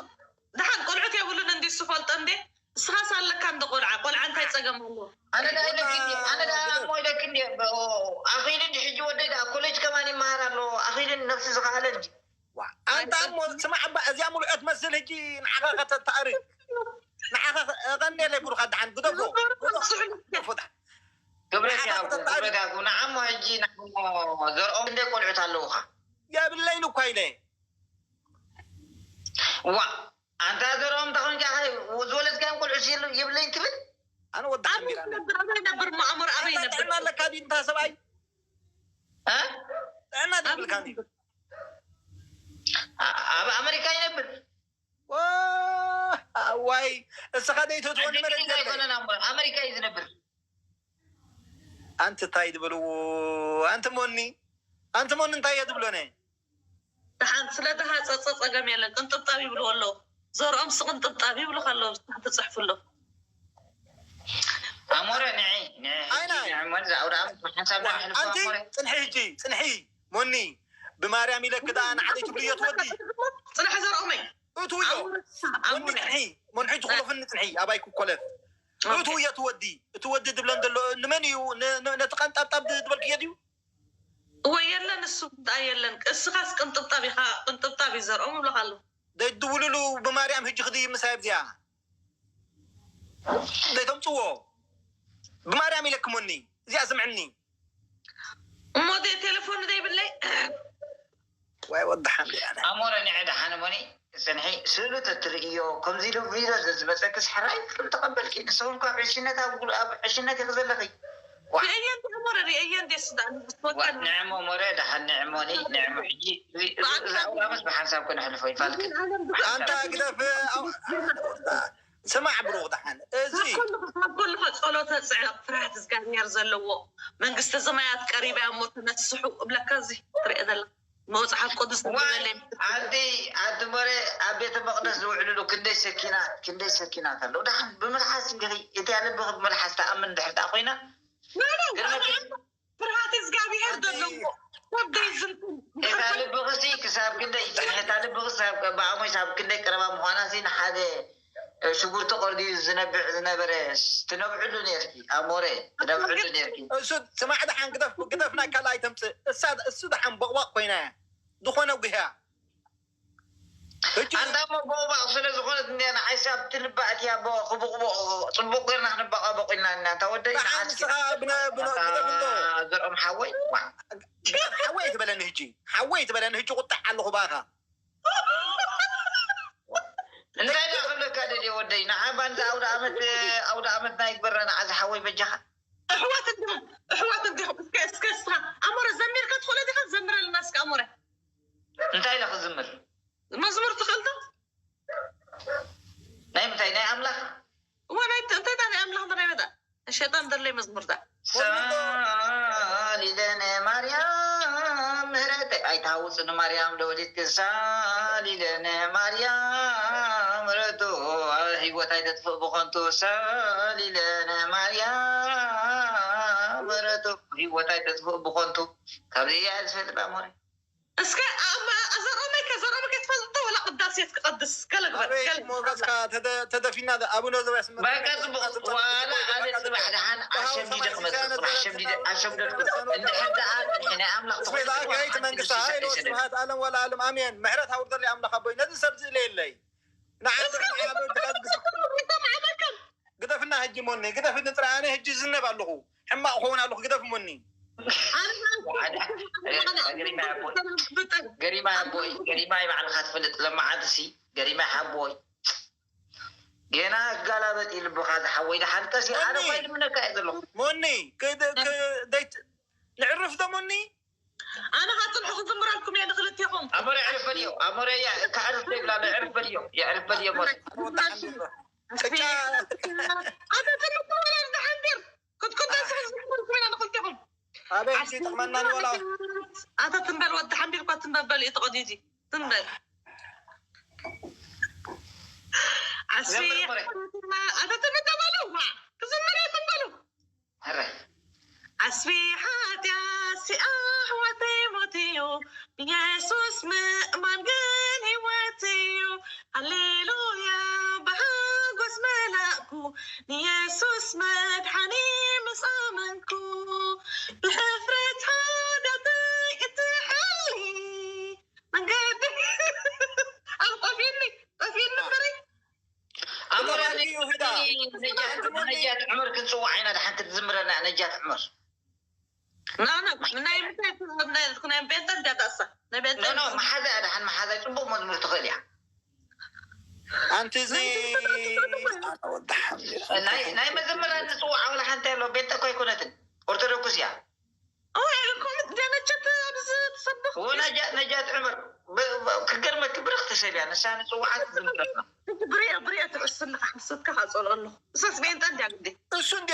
ደሓን ቆልዑት የብሉን እንዲ ዝፈልጦ እንዴ እስኻስ ኣለካ እንዶ ቆልዓ ቆልዓ እንታይ ፀገም ኣለዎ ኣነ ዳ ኢለኪ ኣነ ዳ እሞ ኢለኪ እንዲ ኣኺሉ እንዲ ሕጂ ወደይ ዳ ኮሌጅ ከማን ይመሃር ኣሎ ኣኺሉ ነብሱ ዝኸኣለ እንዲ ኣንታ እሞ ስማዕ እባ እዚኣ ሙሉዖት መስል ሕጂ ንዓኻ ከተተኣርግ ንዓኻ ቀንየለይ ብሩኻ፣ ደሓን ግደፎ። ግደፎ፣ ደሓን። ክብረት ንዓኻ ይሃብኩም፣ ተጣሪ። ክብረት ይሃብኩም። ንዓሞ ሕጂ ንዓሞ ዘርኦም እንደ ቆልዑት ኣለውኻ። የብለይን እኳ ኢለ። ዋ፣ ኣንታ ዘርኦም ተኾንካ ኸ ዝወለድካዮም ቆልዑት የብለይን ትብል? ኣነ ወዲ ኣበይ ሓሚራ ነኝ። ትነብር? ኣበይ ነብር? ማእሙር ኣበይ ኣንታ ነብር? ጥዕና ኣለካ ድዩ እንታ ሰብኣይ? እ? ጥዕና ኣበይ ዘይብልካ ድዩ? ነብር? ኣ-፣ ኣብ ኣመሪካ ይነብር። ዋ፣ ዋይ፣ እስኻ ደይትእትወኒ መረጃ ኣመሪካ ኣለካ። ኣይኮነን፣ ኣሞ-፣ ኣመሪካ እዩ ዝነብር። ኣንቲ እንታይ ትብልዎ? ኣንቲ ሞኒ፣ ኣንቲ ሞኒ እንታይ እየ ትብሎነ? ደሓን ስለ ተሃፀፀ ፀገም የለን። ቅንጥብጣብ ይብልዎ ኣለዉ። ዘርኦም ስቕንጥብጣብ ይብሉ ከለዉ ትፅሕፉ ኣለዉ። ኣሞረ፣ ንዒ፣ ንዒ፣ ሕጂ ኣይናይ። ንዒ፣ እሞ እዛ ኣውደ ዓመት ብሓንሳብ ዋ፣ ነሕልፎ ኣንቲ ኣሞረ። ፅንሒ ሕጂ፣ ፅንሒ። ሞኒ፣ ብማርያም ኢለክ ደኣ ንዓደይ ትብልዮ ትወዲ። ፅንሒ ዘርኦመይ። እትውዮ። ኣሞረ፣ ሞኒ ኣሞረ። ፅንሒ፣ ሞንሒ ትኹለፍኒ ፅንሒ፣ ኣባይ ክኮለፍ። ኦኬ። እትውዮ ትወዲ፣ እቲ ወዲ ዝብለን ዘሎ ንመን እዩ? ን-፣ ን-፣ ነቲ ቀንጣብጣብ ድ-፣ ዝበልክዮ ድዩ? እወ የለን፣ እሱ እንታይ የለን። እስኻስ ቅንጥብጣብ ኢኻ፣ ቅንጥብጣብ እዩ ዘርኦም እብለኻ ኣለኹ። ደይትድውልሉ ብማርያም፣ ሕጂ ክድይብ ምሳይ ኣብዚኣ። ዘይተምጽዎ። ብማርያም ኢለክሞኒ። እዚኣ ስምዕኒ። እሞ ደ-፣ ቴሌፎን ዘይብለይ? ዋይ ወዲ ሓምድ ኣነ። ኣሞረ ንዐ ደሓን እሞኒ፣ ጽንሒ፣ ስእሉ ተትርእዮ፣ ከምዚ ኢሉ ቪድዮ ዘዝመጸክስ ሕራይ ከም ተቐበልኪ። ንስኹም ከ ዕሽነት ኣብ ጉል-፣ ኣብ ዕሽነት ኢኺ ዘለኺ። ዋ። ርእየ እንዲ ኣሞረ፣ ርእየ እንዲ ስዳን ዋ፣ ብትወከል። ንዕሞ ሞረ፣ ደሓን ንዕሞኒ፣ ንዕሞ ሕጂ። እዚ፣ እዚ፣ እዚ ብኣካል ኣውራመስ ብሓንሳብ ከነሕልፎ ይፋልክን። ኣንታ ግደፍ፣ ኣው-፣ ስማዕ ብሩኽ ደሓን። እዚ ካብ ኩሉ፣ ካብ ኩሉ ጸሎተ ጽዕቕ ፍርሃት እግዚኣብሔር ዘለዎ መንግስተ ሰማያት ቀሪባ እያ እሞ ተነስሑ እብለካ። እዚ ትሪኦ ዘላ መጽሓፍ ቅዱስ ዋ፣ ዝበለ ኣንቲ፣ ኣንቲ ሞረ ኣብ ቤተ መቕደስ ዝውዕልሉ ክንደይ ሰኪናት፣ ክንደይ ሰኪናት ኣለዉ። ደሓን ብምልሓስ እንዲኺ፣ እቲ ልብኺ ብምልሓስ ትኣምን እንድሕር ደኣ ኮይና፣ ናይ፣ ናይ፣ ግን ናይ፣ መቸስ ናይ ፍርሃት እግዚኣብሔር ኣንቲ ዘለዎ ሰብ ዘይዝንቱ እታ ልብኽሲ ክሳብ ክንደይ፣ እታ ልብኽሲ ኣብ፣ ብኣሞይ ሳብ ክንደይ ቀረባ ምዃናሲ ንሓደ ሽጉርቲ ቆርድዩ ዝነብዕ ዝነበረ ትነብዕሉ ኔርኪ፣ ኣሞረ ትነብዕሉ ኔርኪ። እሱ ስማዕ ደሓን ግደፍ፣ ግደፍ ናይ ካልኣይ ተምጽእ። እሳ፣ እሱ ደሓን ቦቕባቕ ኮይና እያ። ዝኾነ ጉህያ። ሕጂ ኣንታ እሞ ቦቕባቕ ስለ ዝኾነት እንድያ ንዓይሲ ኣብቲ ልባ እትያ ቦ-፣ ክቡቕቡቕ ጽቡቕ ጌርና ክንባቓቦቕ ኢልና እና። እንታ ወደይ ደሓን ንዓስኪ። ንስኻ ብነ-፣ ብነ-፣ ኣታ ግደፍ እንዶ። ዘርኦም ሓወይ፣ ዋ። ግደፍ ሓወይ ትበለኒ ሕጂ። ሓወይ ትበለኒ ሕጂ ቁጣዕ ኣለኹ ባኻ። እንታይ ደኣ ክብለካ ደልየ ወደይ፣ ንዓ ባንዛ ኣውደ ኣመት፣ ኣውደ ኣመትና ይግበረና፣ ዓዚ ሓወይ በጃኻ። ኣሕዋት እንዲኹም፣ ኣሕዋት እንዲኹም። እስከ፣ እስከ እስኻ ኣሞረ ዘሚርካ ትኽእሎ ዲኻ? ዘምረልና እስከ ኣሞረ። እንታይ ኢለ ክዝምር? መዝሙር ትኽእል ዶ? ናይ ምንታይ? ናይ ኣምላኽ? እወ፣ ናይ፣ እንታይ ደኣ ናይ ኣምላኽ ንረይ መጣ? ሸጣን ደለይ መዝሙር ደኣ። ሳሊለነ ማርያም ምህረተይ ኣይትሃውፅኒ ማርያም ለወሊድኪ ሳሊለነ ማርያም ምሕረቱ ህይወት ኣይተጥፍእ ብኸንቱ ሳሊለነ ማርያም ምሕረቱ ህይወት ኣይተጥፍእ ብኸንቱ ካብዚ እያ ዝፈልጥ ኣሞረ እስከ ዘርኦመይ ከ ዘርኦመይ ከ ትፈልጥ ዶ ወላ ቅዳሴ ትቀድስ ገለ ግበር ኣበይ ገለ ሞገስካ ተደ-፣ ተደፊና ደ-፣ ኣቡነ ዘበስመ በቃ ጽቡቕ ዋላ ኣነ ጽባሕ ደሓን ኣሸምዲደ ክመጽእ ጽባሕ ኣሸምዲደ ኣሸምደድኩ እንድሕር ደኣ ናይ ኣምላኽ ተኾይኑ ኣጋይት መንግስቲ ሃይሎ ስብሃት ኣለም ወላ ኣለም ኣሜን ምሕረት ኣውርደለይ ኣምላኽ ኣቦይ ነዚ ሰብ ዝእለየለይ ንዓበ ግደፍና ሕጂ ሞኒ ግደፍኒ ጥራይ ኣነ ሕጂ ዝነብ ኣለኹ ሕማቕ ክኸውን ኣለኹ ግደፍ ሞኒ ገሪማይ ኣቦይ ገሪማይ ባዕልኻ ትፈልጥ ለማዓት ሲ ገሪማይ ሓቦይ ጌና ክጋላበጥ እዩ ልብኻ ዝሓወይ ደሓን ቀሲ ኣነ ኳ ይልምነካ እየ ዘለኹ ሞኒ ንዕርፍ ዶ ሞኒ ኣነ ካ ፅንሑ ክዝምረልኩም እየ ንክልቴኹም ኣሞረ ዕርፍ በልዮ ኣሞረ ከዕርፍ ዘይብላ ዕርፍ በልዮ የዕርፍ በልዮ ሞረ ኣታ ትምትወላ ዝሓንቢር ክትኩዳ ስሕዝኩም ኮይና ንክልቴኹም ኣበይ ሕጂ ይጥቕመና ንበላ ኣታ ትንበል ወዲ ሓንቢር እኳ ትንበበል እዩ ተቐዲዲ ትንበል ዓስቢ ኣታ ትምተበሉ ክዝምር እዩ ትንበሉ ሕራይ ዓስቢ ሓጢኣት ኣሕዋተይ ሞት እዩ ብየሱስ ምእማን ግን ህይወት እዩ ሃሌሉያ ብሃጎስ መላእኩ ንየሱስ መድሓኒ ምስ ኣመንኩ ብሕፍረት ሓጢኣተይ እትሓሊ መንገዲ ኣብ ጠፊኒ ጠፊኒ በሪ ኣሞረ ነጃት ነጃት ዕመር ክንጽዋዕ ኢና፣ ድሓን ክትዝምረና ነጃት ዕመር። ናና ናይ ምንታይ ናይ ቤንጠን ዳዳሳ ናይ ቤንጠን ኖ መሓዛ እያ፣ ድሓን መሓዛ ጽቡቕ መዝሙር ትኽእል እያ። ኣንቲ እዚ ናይ መዘምራን ንጽዋዕ ወላ ሓንቲ ኣሎ። ቤንጠ እኮ ኣይኮነትን፣ ኦርቶዶክስ እያ። ደነቸት ኣብዚ ትሰብኽ ነጃት ዕምር ክገርመኪ ብርኽቲ ሰብ እያ። ንሳ ንጽዋዓት ዝምረና ብሪኦ ብሪኦ ትዕስና ሓሶትካ ካጸልኦ ኣለኹ። እሳስ ቤንጠ እንድያ ግዲ እሱ እንደ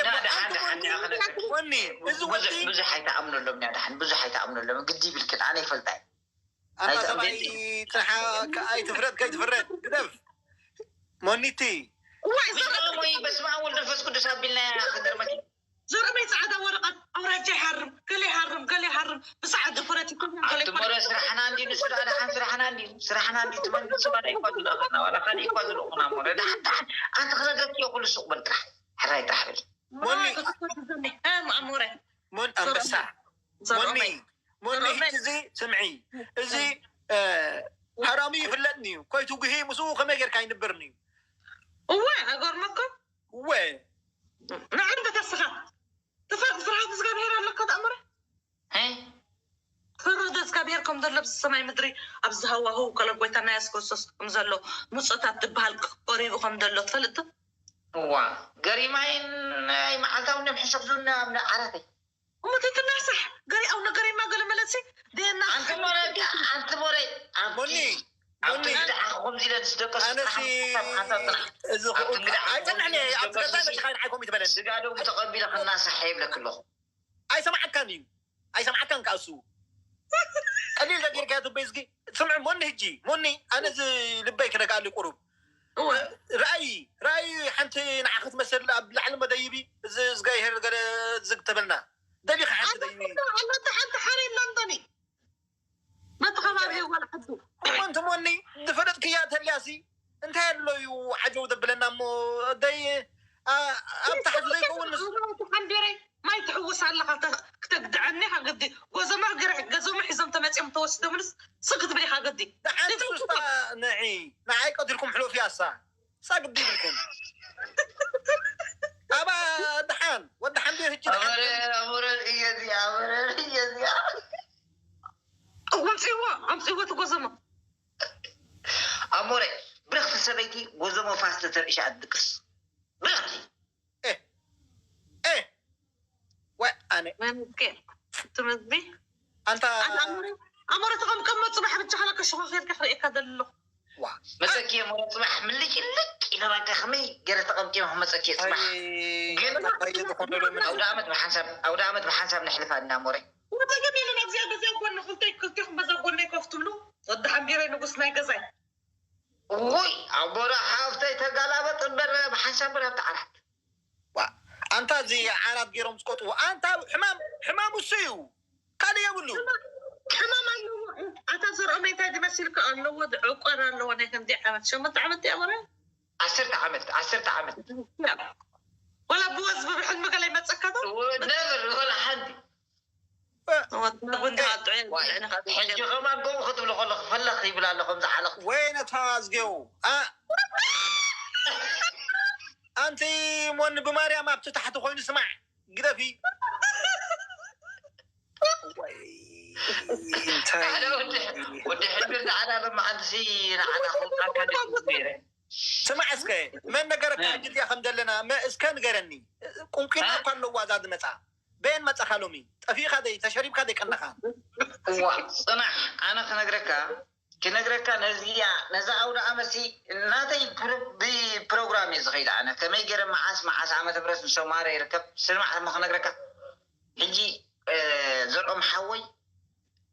ወኒ እዚ ወዲ ብዙሕ ኣይተኣምነሎም እያ። ድሓን ብዙሕ ኣይተኣምነሎም ግዲ ይብልክን ኣነ ይፈልጣ እየ። ኣታ ሰብኣይ ጥርሓ ከኣይ ትፍረድ ከይትፍረድ ግደፍ ሞኒቲ እዋይ ዘረ ወይ በስመ ኣብ ወልድ መንፈስ ቅዱስ ኣቢልና ክገርመኪ ዘረመይ ጻዕዳ ወረቐት ኣውራጃ ይሃርም ገለ ይሃርም ገለ ይሃርም ብጻዕዲ ፖለቲከኛ ገለ ኣቲ ሞረ ስራሕና እንዲ ንሱ ደኣ ደሓን ስራሕና እንዲ ስራሕና እንዲ ትመንግስቲ ባዳ ይኳ ዝልእኽና ዋላ ካልእ ይኳ ዝልእኹና ሞረ ደሓን ደሓን ኣንቲ ክነግረኪ እየ ኩሉ ሱቕ በል ጥራሕ ሕራይ ጥራሕ በል ሞኒ ማሞረ ሞን ኣንበሳ ሞኒ ሞኒ ሕጂ እዚ ስምዒ እዚ ሃራሚ ይፍለጥኒ እዩ ኮይቱ ጉሂ ምስኡ ከመይ ጌርካ ይንበርኒ እዩ እወ ኣገርመኩም እወ ንዓንተ ተስኻ ትፈርድ ፍርሃት እግዚኣብሔር ኣለካ ተኣምረ ሄይ ፍርድ እግዚኣብሔር ከም ዘሎ ኣብዚ ሰማይ ምድሪ ኣብዚ ሃዋህው ከለ ጎይታና የሱስ ክርስቶስ ከም ዘሎ ምጾታት ዝበሃል ቀሪቡ ከም ዘሎ ትፈልጥ እዋ ገሪማይን ናይ መዓልታዊ ነብሒ ሰብዙና ኣብ ዓራተይ እሞ ትትናሳሕ ገሪኣው ነገሪማ ገለ መለሲ ደየና ኣንቲ ሞረ ኣንቲ ሞረ ሞኒ ኣብቲ ሞኒ ግዳ ከምዚ ኢለ ዝደቀሱ ኣነሲ እዚ ኣብቲ ግዳ ኣይጸንሕኒ ኣብቲ ገዛ ነካ ንዓይ ከምኡ ትበለኒ ስጋ ደው ተቐቢለ ክናሳሕ ይብለክ ኣለኹ ኣይሰማዓካን እዩ ኣይሰማዓካን ከኣ እሱ ቀሊል ጌርካ ትበይ ዝጊ ስምዕ ሞኒ ህጂ ሞኒ ኣነ እዚ ልበይ ክደጋሉ ቁሩብ እወ ራእይ ራእይ ሓንቲ ንዓ ክትመሰል ኣብ ላዕሊ መደይቢ እዚ እግዚኣብሄር ገለ ዝግ ተበልና ደሊኻ ሓንቲ ደይቢ ኣለታ ሓንቲ ሓረ የላንተኒ በቲ ከባቢ ዋላ ሓንቲ እሞ እንተ ሞኒ ዝፈለጥክያ ተልያሲ እንታይ ኣሎ እዩ ዓጀው ዘብለና እሞ ደይ ኣብ ታሕቲ ዘይከውን ምስ ሓንቢረይ ማይ ትሕውስ ኣለኻ ክተግድዐኒ ኢኻ ግዲ ጎዘማ ገረ ገዞማ ሒዞም ተመፂኦም ተወስዶምንስ ስግ ክትብል ኢኻ ግዲ ደሓን ትውስታ ንዒ ንዓይ ቀትልኩም ሕሉፍ ያሳ ሳግዲ ይብልኩም ኣባ ደሓን ወዲ ሓንቢር ህጂ ደሓን ኣሞረ ኣሞረ እየ እዚኣ ኣሞረ እየ እዚኣ ኣምፅእዎ ኣምፅእዎ ትጎዘማ ኣሞረ ብርኽቲ ሰበይቲ ጎዘሞ ፋስተ ተርእሻ ኣትድቅስ ብርኽቲ እ እ ወ ኣነ መንኬ ትምዝቢ ኣንታ ኣሞረ ተቐምቀሞ ፅባሕ ብቻ ከላ ከሸኻኺርካ ክርእየካ ዘሎ ዋ መፀኪ እየ ሞረ ፅባሕ ምልጭ ልጭ ኢለ ባካ ከመይ ገይረ ተቐምቂመ ክመፀኪ እየ ፅባሕ ግን ዝኾነሉ ምን ኣውደ ዓመት ብሓንሳብ ኣውደ ዓመት ብሓንሳብ ነሕልፋ እና ሞረ ወተገቢሉ ናብዚኣ በዚኣ ጎኒ ክልተይ ክልቴኹም በዛ ጎነይ ኮፍ ትብሉ ወዲ ሓንቢረይ ንጉስ ናይ ገዛይ ውይ ኣቦራ ሓፍተይ ተጋላበጥ እምበር ብሓንሳብ በር ኣብቲ ዓራት ዋ ኣንታ እዚ ዓራት ገይሮም ዝቆጥዎ ኣንታ ሕማም ሕማም እሱ እዩ ካልእ የብሉ ሕማም ኣለዎ ኣታ ዘርኦመይ እንታይ ዝመስልካ ኣለዎ ዕቆር ኣለዎ ናይ ከምዚ ዓመት ሸሞንተ ዓመት እያ ወረ ዓሰርተ ዓመት ዓሰርተ ዓመት ወላ ብወዝ ብብሕልሚ ገለ ይመፀካ ዶ ነብር ወላ ሓንቲ ወላ ጉንዳ ጥዑ ሕጂ ከማን ከምኡ ክትብሎ ከለኹ ፈለኽ ይብል ኣሎ ከምዚ ዓለኽ ወይ ነታ ኣዝጌው ኣ ኣንቲ ሞን ብማርያም ኣብቲ ታሕቲ ኮይኑ ስማዕ ግደፊ ወይ እንታይ ሓደ ወዲ ወዲ ሕድር ዝዓዳ በመዓልትሲ ንዓና ክውጣካ ነይረ ስማዕ እስከ መን ነገረካ ሕጂ እዚኣ ከም ዘለና መ- እስከ ንገረኒ ቁንቁና እኳ ኣለዋ እዛ ዝመፃ በየን መፃኻ ሎሚ ጠፊእካ ደይ ተሸሪብካ ደይ ቀነኻ እዋ ፅናሕ ኣነ ክነግረካ ክነግረካ ነዚኣ ነዛ ኣውደ ኣመሲ ናተይ ብፕሮግራም እየ ዝኸይድ ኣነ ከመይ ገይረ መዓስ መዓስ ዓመተ ምህረት ንሶማረ ይርከብ ስማዕ እሞ ክነግረካ ሕጂ ዘርኦም ሓወይ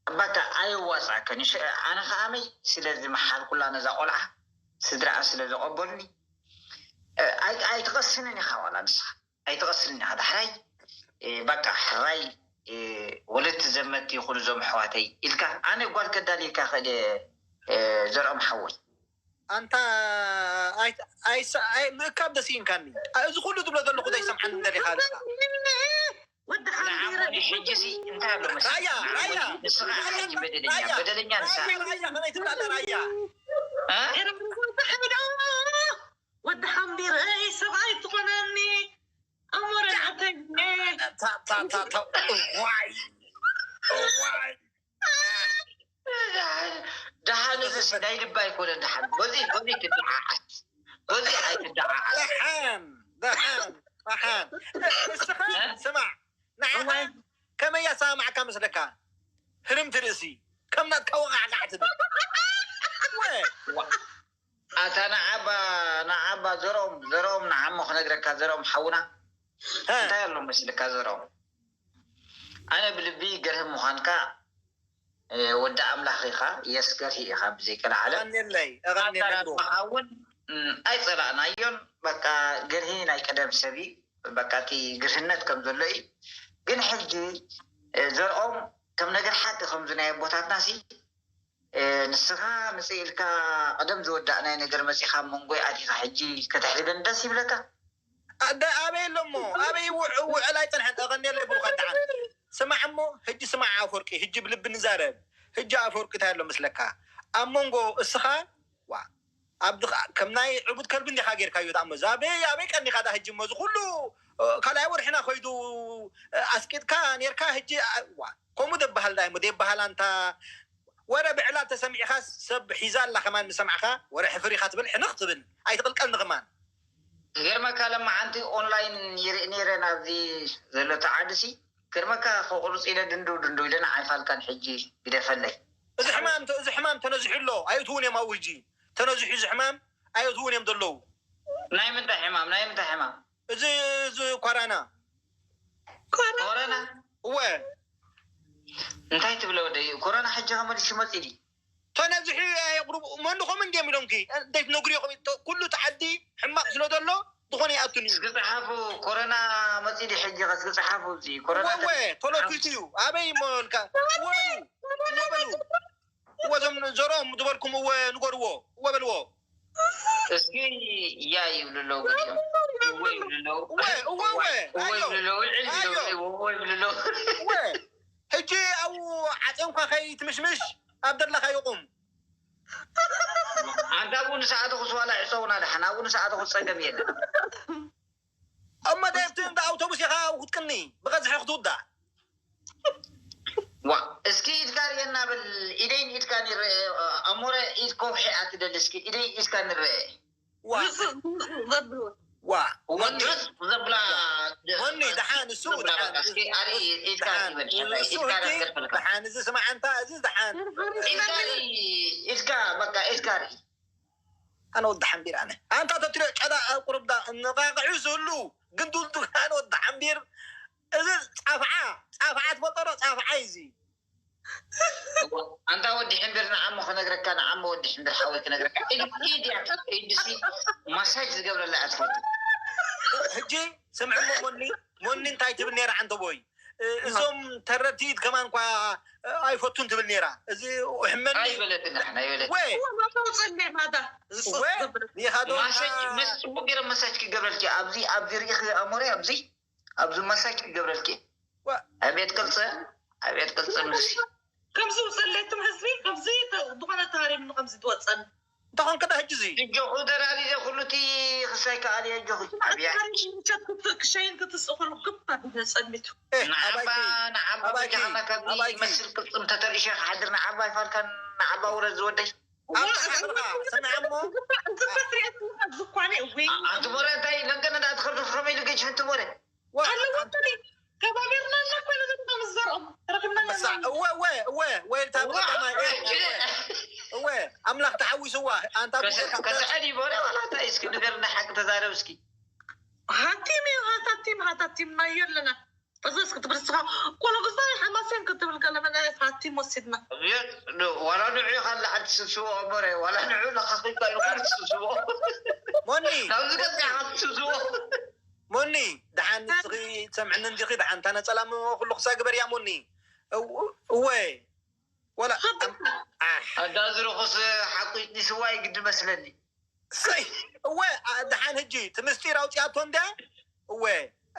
ኣባታ ኣየዋፅኣከን እዩ ኣነ ከዓመይ ስለ ዝመሓልኩላ ነዛ ቆልዓ ስድራኣ ስለ ዘቐበሉኒ ኣይትቐስንን ኢኻ ዋላ ንስኻ ኣይትቐስንን ኢኻ ዳሕራይ በቃ ሕራይ ወለድቲ ዘመድቲ ይኹኑ እዞም ኣሕዋተይ ኢልካ ኣነ ጓል ከዳልየካ ክእል ዘርኦም ሓወይ ኣንታ ምእካብ ደሲኢንካኒ እዚ ኩሉ ትብሎ ዘለኹ ዘይሰምዓኒ እንደሊኻ ኣለካ ወዲ ሓንቢረ ንዓሞኒ ሕጂሲ እንታይ ኣሎ ራያ ራያ ንስኻ ሓጂ በደለኛ በደለኛ ንሳ ራያ ከመይ ትብላ ኣለ ራያ እ? ወዲ ሓንቢረ ሰብኣይ ትኾነን ኣታ፣ ኣታ፣ እዋይ፣ እዋይ። ደሓን፣ እዚ ናይ ልባ ኣይኮነን። ደሓን በዚ በዚ ትደዓዓስ፣ በዚ ኣይትደዓዓስ። ደሓን፣ ደሓን፣ ደሓን። እስኻ ስማዕ፣ ንዓኻ ከመይ ኣሰማማዕካ መስለካ? ህርምቲ ርእሲ ከም ናትካ ወቓዕቃዕ ትብል። ወ- ኣታ ንዓባ ንዓባ ዘርኦም ዘርኦም ንዓሞ ክነግረካ፣ ዘርኦም ሓውና እንታይ ኣሎ መስልካ? ዘርኦም ኣነ ብልቢ ገርህም ምዃንካ፣ ወዲ ኣምላኽ ኢኻ፣ የስ ገርሂ ኢኻ ብዘይቀልዓለም። እቐንየለይ፣ እቐንየለይ። ኣዳራሽ መሓውን ኣይጸላእናዮን። በቃ ገርሂ ናይ ቀደም ሰብ እዩ። በቃ እቲ ግርህነት ከም ዘሎ እዩ። ግን ሕጂ ዘርኦም ከም ነገር ሓቂ ከምዚ ናይ ኣቦታትና ሲ ንስኻ ምጽእ ኢልካ ቀደም ዝወዳእናይ ነገር መጺኻ መንጎይ ኣቲኻ ሕጂ ከተሕልገን ደስ ይብለካ? ኣደ ኣበይ ኣሎ እሞ ኣበይ ውዕ- ውዕል ኣይጸንሐን። እቐንየለይ ብሩኻ ደሓን። ስማዕ እሞ ሕጂ ስማዕ ኣፈወርቂ፣ ሕጂ ብልቢ ንዛረብ። ሕጂ ኣፈወርቂ እንታይ ኣሎ መስለካ? ኣብ መንጎ እስኻ ዋ ኣብ ድኻ- ከም ናይ ዕቡድ ከልቢ እንዲኻ ጌርካዮ። ዳሞ ኣበይ ኣበይ ቀኒኻ ዳ ሕጂ እሞ እዚ ኩሉ እ፣ ካልኣይ ወርሕና ከይዱ እ፣ ኣስቂጥካ ኔርካ። ሕጂ እ፣ ዋ ከምኡ ደበሃል ዳሞ ደበሃል ኣንታ ወረ ብዕላ ተሰሚዕኻ ሰብ ሒዛ ኣላ ከማን ምሰማዕካ ወረ ሕፍር ኢኻ ትብል ሕንኽ ትብል ኣይትቕልቀልኒ ከማን። ገርመካ ለማዓንቲ ኦንላይን ይርኢ ነይረ ናብዚ ዘሎ ተዓድሲ። ገርመካ ከቁርፅ ኢለ ድንድው ድንድው ኢለ ንዓይፋልካን ሕጂ ግደፈለይ። እዚ ሕማም እዚ ሕማም ተነዚሑ ኣሎ። ኣይእትውን እዮም ኣብኡ ሕጂ ተነዚሑ እዚ ሕማም ኣይእትውን እዮም ዘለዉ። ናይ ምንታይ ሕማም? ናይ ምንታይ ሕማም? እዚ እዚ ኮራና ኮረና? እወ እንታይ ትብለ ወደይ? ኮረና ሕጂ ከመልሽ መፂ ድዩ? ተነዚሑ ኣየቕርቡ መን ኾም እንዲዮም ኢሎምኪ ዘይትነግሩ ኢኹም። ኩሉ እቲ ዓዲ ሕማቕ ስለ ዘሎ ዝኾነ ይኣቱን እዩ። እስኪ ፀሓፉ። ኮረና መፂ ድዩ ሕጂ? ከ እስኪ ፀሓፉ። እዚ ኮረና እወ እወ ቶሎ ፊቱ እዩ። ኣበይ እሞ ኢልካ እወ በሉ እወ በሉ እወ እዞም ዘርኦም ዝበልኩም እወ ንገርዎ እወ በልዎ። እስኪ ያ ይብሉ ኣለዉ ገሊኦም። እወ ይብሉ ኣለዉ። እወ እወ እወ እወ ኣዮ ይብሉ ኣለዉ። ዕል ይብሉ ኣዮ ኣለዉ። እወ ይብሉ ኣለዉ። እወ ሕጂ ኣብኡ ዓፅዮምካ ከይትምሽምሽ ኣብ ደለኻ ይቑም። ኣንታ ኣብኡ ንሰዓቱ ክስዋላ ዕፀውና ደሓን ኣብኡ ንሰዓቱ ክፀገም የለን። እሞ ደብቲ እንዳ ኣውቶቡስ ኢኻ ክትቅኒ ብቐዝሒ ክትውዳእ። ዋ እስኪ ኢድካ ርኤና በል። ኢደይን ኢድካ ንረአ። ኣሞረ ኢድ ከውሒ ኣትደል እስኪ ኢደይ ኢድካ ንረአ። ዋ ዘብሉ ዋ ወንድስ ዘብላ ወኒ ደሓን እሱ ዘብላ ደሓን በቃ እስኪ ኣሪ ኢድካ ደሓን ይበል እሱ ኢድካ ሕጂ ደገርፈልካ ደሓን እዚ ስማዕ እንታ እዚ ደሓን ኢድካ ርኢ። ኢድካ በቃ ኢድካ ርኢ። ኣነ ወዲ ሓንቢር ኣነ ኣንታ ተትሪኦ ጨዳ ኣብ ቁርብዳ እንቃቅዑ ዝህሉ ግን ዱልዱል ኣነ ወዲ ሓንቢር እዚ ጻፍዓ ጻፍዓ ትፈልጦ ዶ ጻፍዓ እዩ እዚ ኣንታ ወዲ ሕንብር ንዓሞ ክነግረካ ንዓሞ ወዲ ሕንብር ሓወይ ክነግረካ ኢድ ኢድ እያ ኢድ ሲ ማሳጅ ዝገብረላ እያ ትፈቱ ሕጂ ስምዕሞ ሞኒ ሞኒ እንታይ ትብል ነይራ ዓንተ ቦይ እ- እዞም ተረድቲ ኢድ ከማን እኳ እ፣ ኣይፈቱን ትብል ነይራ እዚ ውሕመኒ ኣይበለትን ንሕና ይበለት ወይ ማታ ውፅእ እንደ ማታ ወይ ይኻዶ ማሳጅ መስ ጽቡቅ ገይረ ማሳጅ ክገብረልኪ ኣብዚ ኣብዚ ርኢኺ ኣሞረ ኣብዚ ኣብዚ ማሳጅ ክገብረልኪ ዕብየት ቅርጽ ዕብየት ቅርጽ ምሲ ከምዚ ውፅእ ለይትም ህዝቢ ከምዚ ዝኾነ ተሃሪምኒ ከምዚ ትወፀኒ እንተኾን ከዳ ሕጂ እዚ እጆኹ ደራሪዘ ኩሉ እቲ ክሳይ ከኣል እየ እጆኹ ዓብያ ክሸይን ክትስእኽሉ ግባ ጸሚቱ እ፣ ንዓባ ኣባይኪ ንዓባ ኣባይኪ፣ በጃኻና ካብ ኣባይኪ። ይመስል ቅርጽም ተተርኢሸ ክሓድር ንዓባ ይፋልካን ንዓባ ውረድ ዝወደይ ኣብ ተሓትካ ሰሚዓ እሞ ዝኮነ እወይ ኣንቲ ሞረ እንታይ ለንቀነ ዳ ትኸርዱ ከመይ ኢሉ ገጅ ሓንቲ ሞረ ዋ፣ ኣለዎ ከባቢርና እና ኮይነ ዘምታ ምዘርኦም ረክብና መሳ እወ እወ እወ ወይ እልታ ብቀዳማይ እወ ኣምላኽ ተሓዊስዋ ኣንታ ጉዜ ካብ ከስዐድ ይበለ ዋላ እንታይ እስኪ ንገርና ሓቂ ተዛረብ እስኪ ሃቲም እዩ ሃታቲም ሃታቲም ናይ የለና በዛ እስኪ ትብል ስኻ ቆሎ ግዛ ሓማሴን ክትብል ከለመና ሃቲም ወሲድና ዋላ ንዑ ኢኻ ላዓል ትስብስቦ ሞረ ዋላ ንዑ ለኻኺልካ ኢሉ ትስብስቦ ሞኒ ናብዚ ገዛ ኢኻ ትስብስቦ ሞኒ ደሓን ንስኺ ትሰምዕኒ እንዲኺ ደሓን እታ ነፀላ ሞ ኩሉ ክሳ ግበር እያ ሞኒ እው- እወ ወላ ኣሕ ኣዳ ዝረኹስ ሓቁ ይጥኒስዋ ይግዲ መስለኒ ሰይ እወ ኣ- ደሓን ሕጂ እቲ ምስጢር ኣውፅኣቶ እንድያ እወ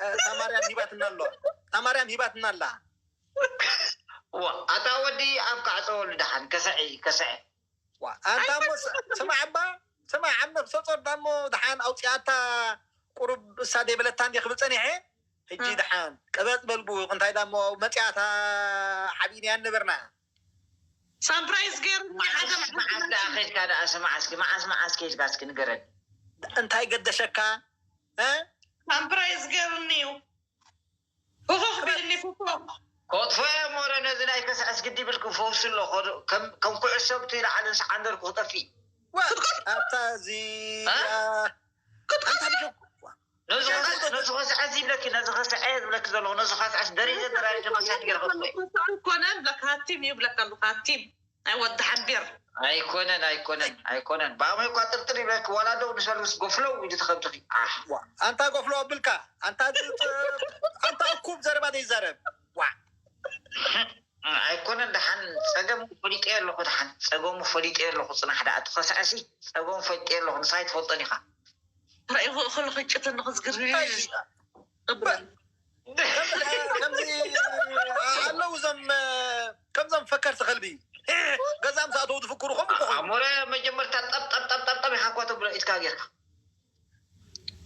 እ፣ እታ ማርያም ሂባትና ኣሎ እታ ማርያም ሂባትና ኣላ ዋ ኣታ ወዲ ኣፍ ካዕፀወሉ ደሓን ከሰዒ ከሰዒ ዋ፣ ኣንታ እሞ ስ- ስማዕ እባ ስማዕ ኣብ ነፍሰ ጾር ዳሞ ደሓን ኣውፅኣታ ቁሩብ እሳ ደይበለታ እንዲ ክብል ፀኒሐ ሕጂ ደሓን ቅበጥ በልቡ። እንታይ ዳሞ መፅያታ ሓቢንያ ነበርና። ሳምፕራይዝ ገይሩኒ ሓደ መዓስ መዓስ ደኣ ኸድካ ደኣ ስማዕ እስኪ፣ መዓስ መዓስ ከድካ እስኪ ንገረኒ። እንታይ ገደሸካ? እ? ሳምፕራይዝ ገይሩኒ እዩ። ህኹኽ ቢልኒ ፍቶ። ከጥፎ እየ ሞረ ነዚ ናይ ከስዕስ ግዲ ብልኩ ፈውሱ ኣሎ። ከዱ-፣ ከም፣ ከም ኩዕሶ ብቲ ላዕልን ሰዓንደርኩ ክጠፊእ። ዋ፣ ኣታ እዚ እ? ኣንታ ብጆ ነዚ ከስዕስ፣ ነዚ ከስዕስ ይብለኪ፣ ነዚ ከስዐ ይብለኪ ዘለኹ፣ ነዚ ከስዕስ ደሪጀ ደራሪጀ መሳጅ ገይረ ከጥፎ እየ። ኣይኮነን ብለካ፣ ሃቲም እዩ ብለካ ኣለኹ፣ ሃቲም። ናይ ወዲ ሓቢር። ኣይኮነን፣ ኣይኮነን፣ ኣይኮነን። ብኣመይ እኳ ጥርጥር ይብለኪ፣ ዋላ ደው ንሰርቪስ ጎፍለው ኢሉ ተኸምጥኺ። ኣሕ። ዋ፣ ኣንታ ጎፍሎ ኣብልካ፣ ኣንታ ዝ-፣ ኣንታ እኩብ ዘረባ ዘይዛረብ። ዋ። ኣይኮነን፣ ደሓን ጸገሙ ፈሊጠዮ ኣለኹ፣ ደሓን ጸገሙ ፈሊጠዮ ኣለኹ። ጽናሕ ደኣ፣ እቲ ኸስዐሲ ጸገሙ ፈሊጠዮ ኣለኹ፣ ንስኻ ኣይትፈልጦን ኢኻ። ራእይኹ እኽሉ ኽጭት እንኹ ዝግርም ኣይ፣ እብረን። ከምዚ፣ ከምዚ ኣለዉ እዞም፣ ከምዞም ፈከርቲ ከልቢ። ገዛ ምስ ኣተዉ ዝፍክሩ ከምኡ ክኾኑ። ኣሞረ መጀመርታ ጠብ፣ ጠብ፣ ጠብ፣ ጠብ፣ ጠብ ኢኻ እኳ ተብሎ ኢድካ ጌርካ።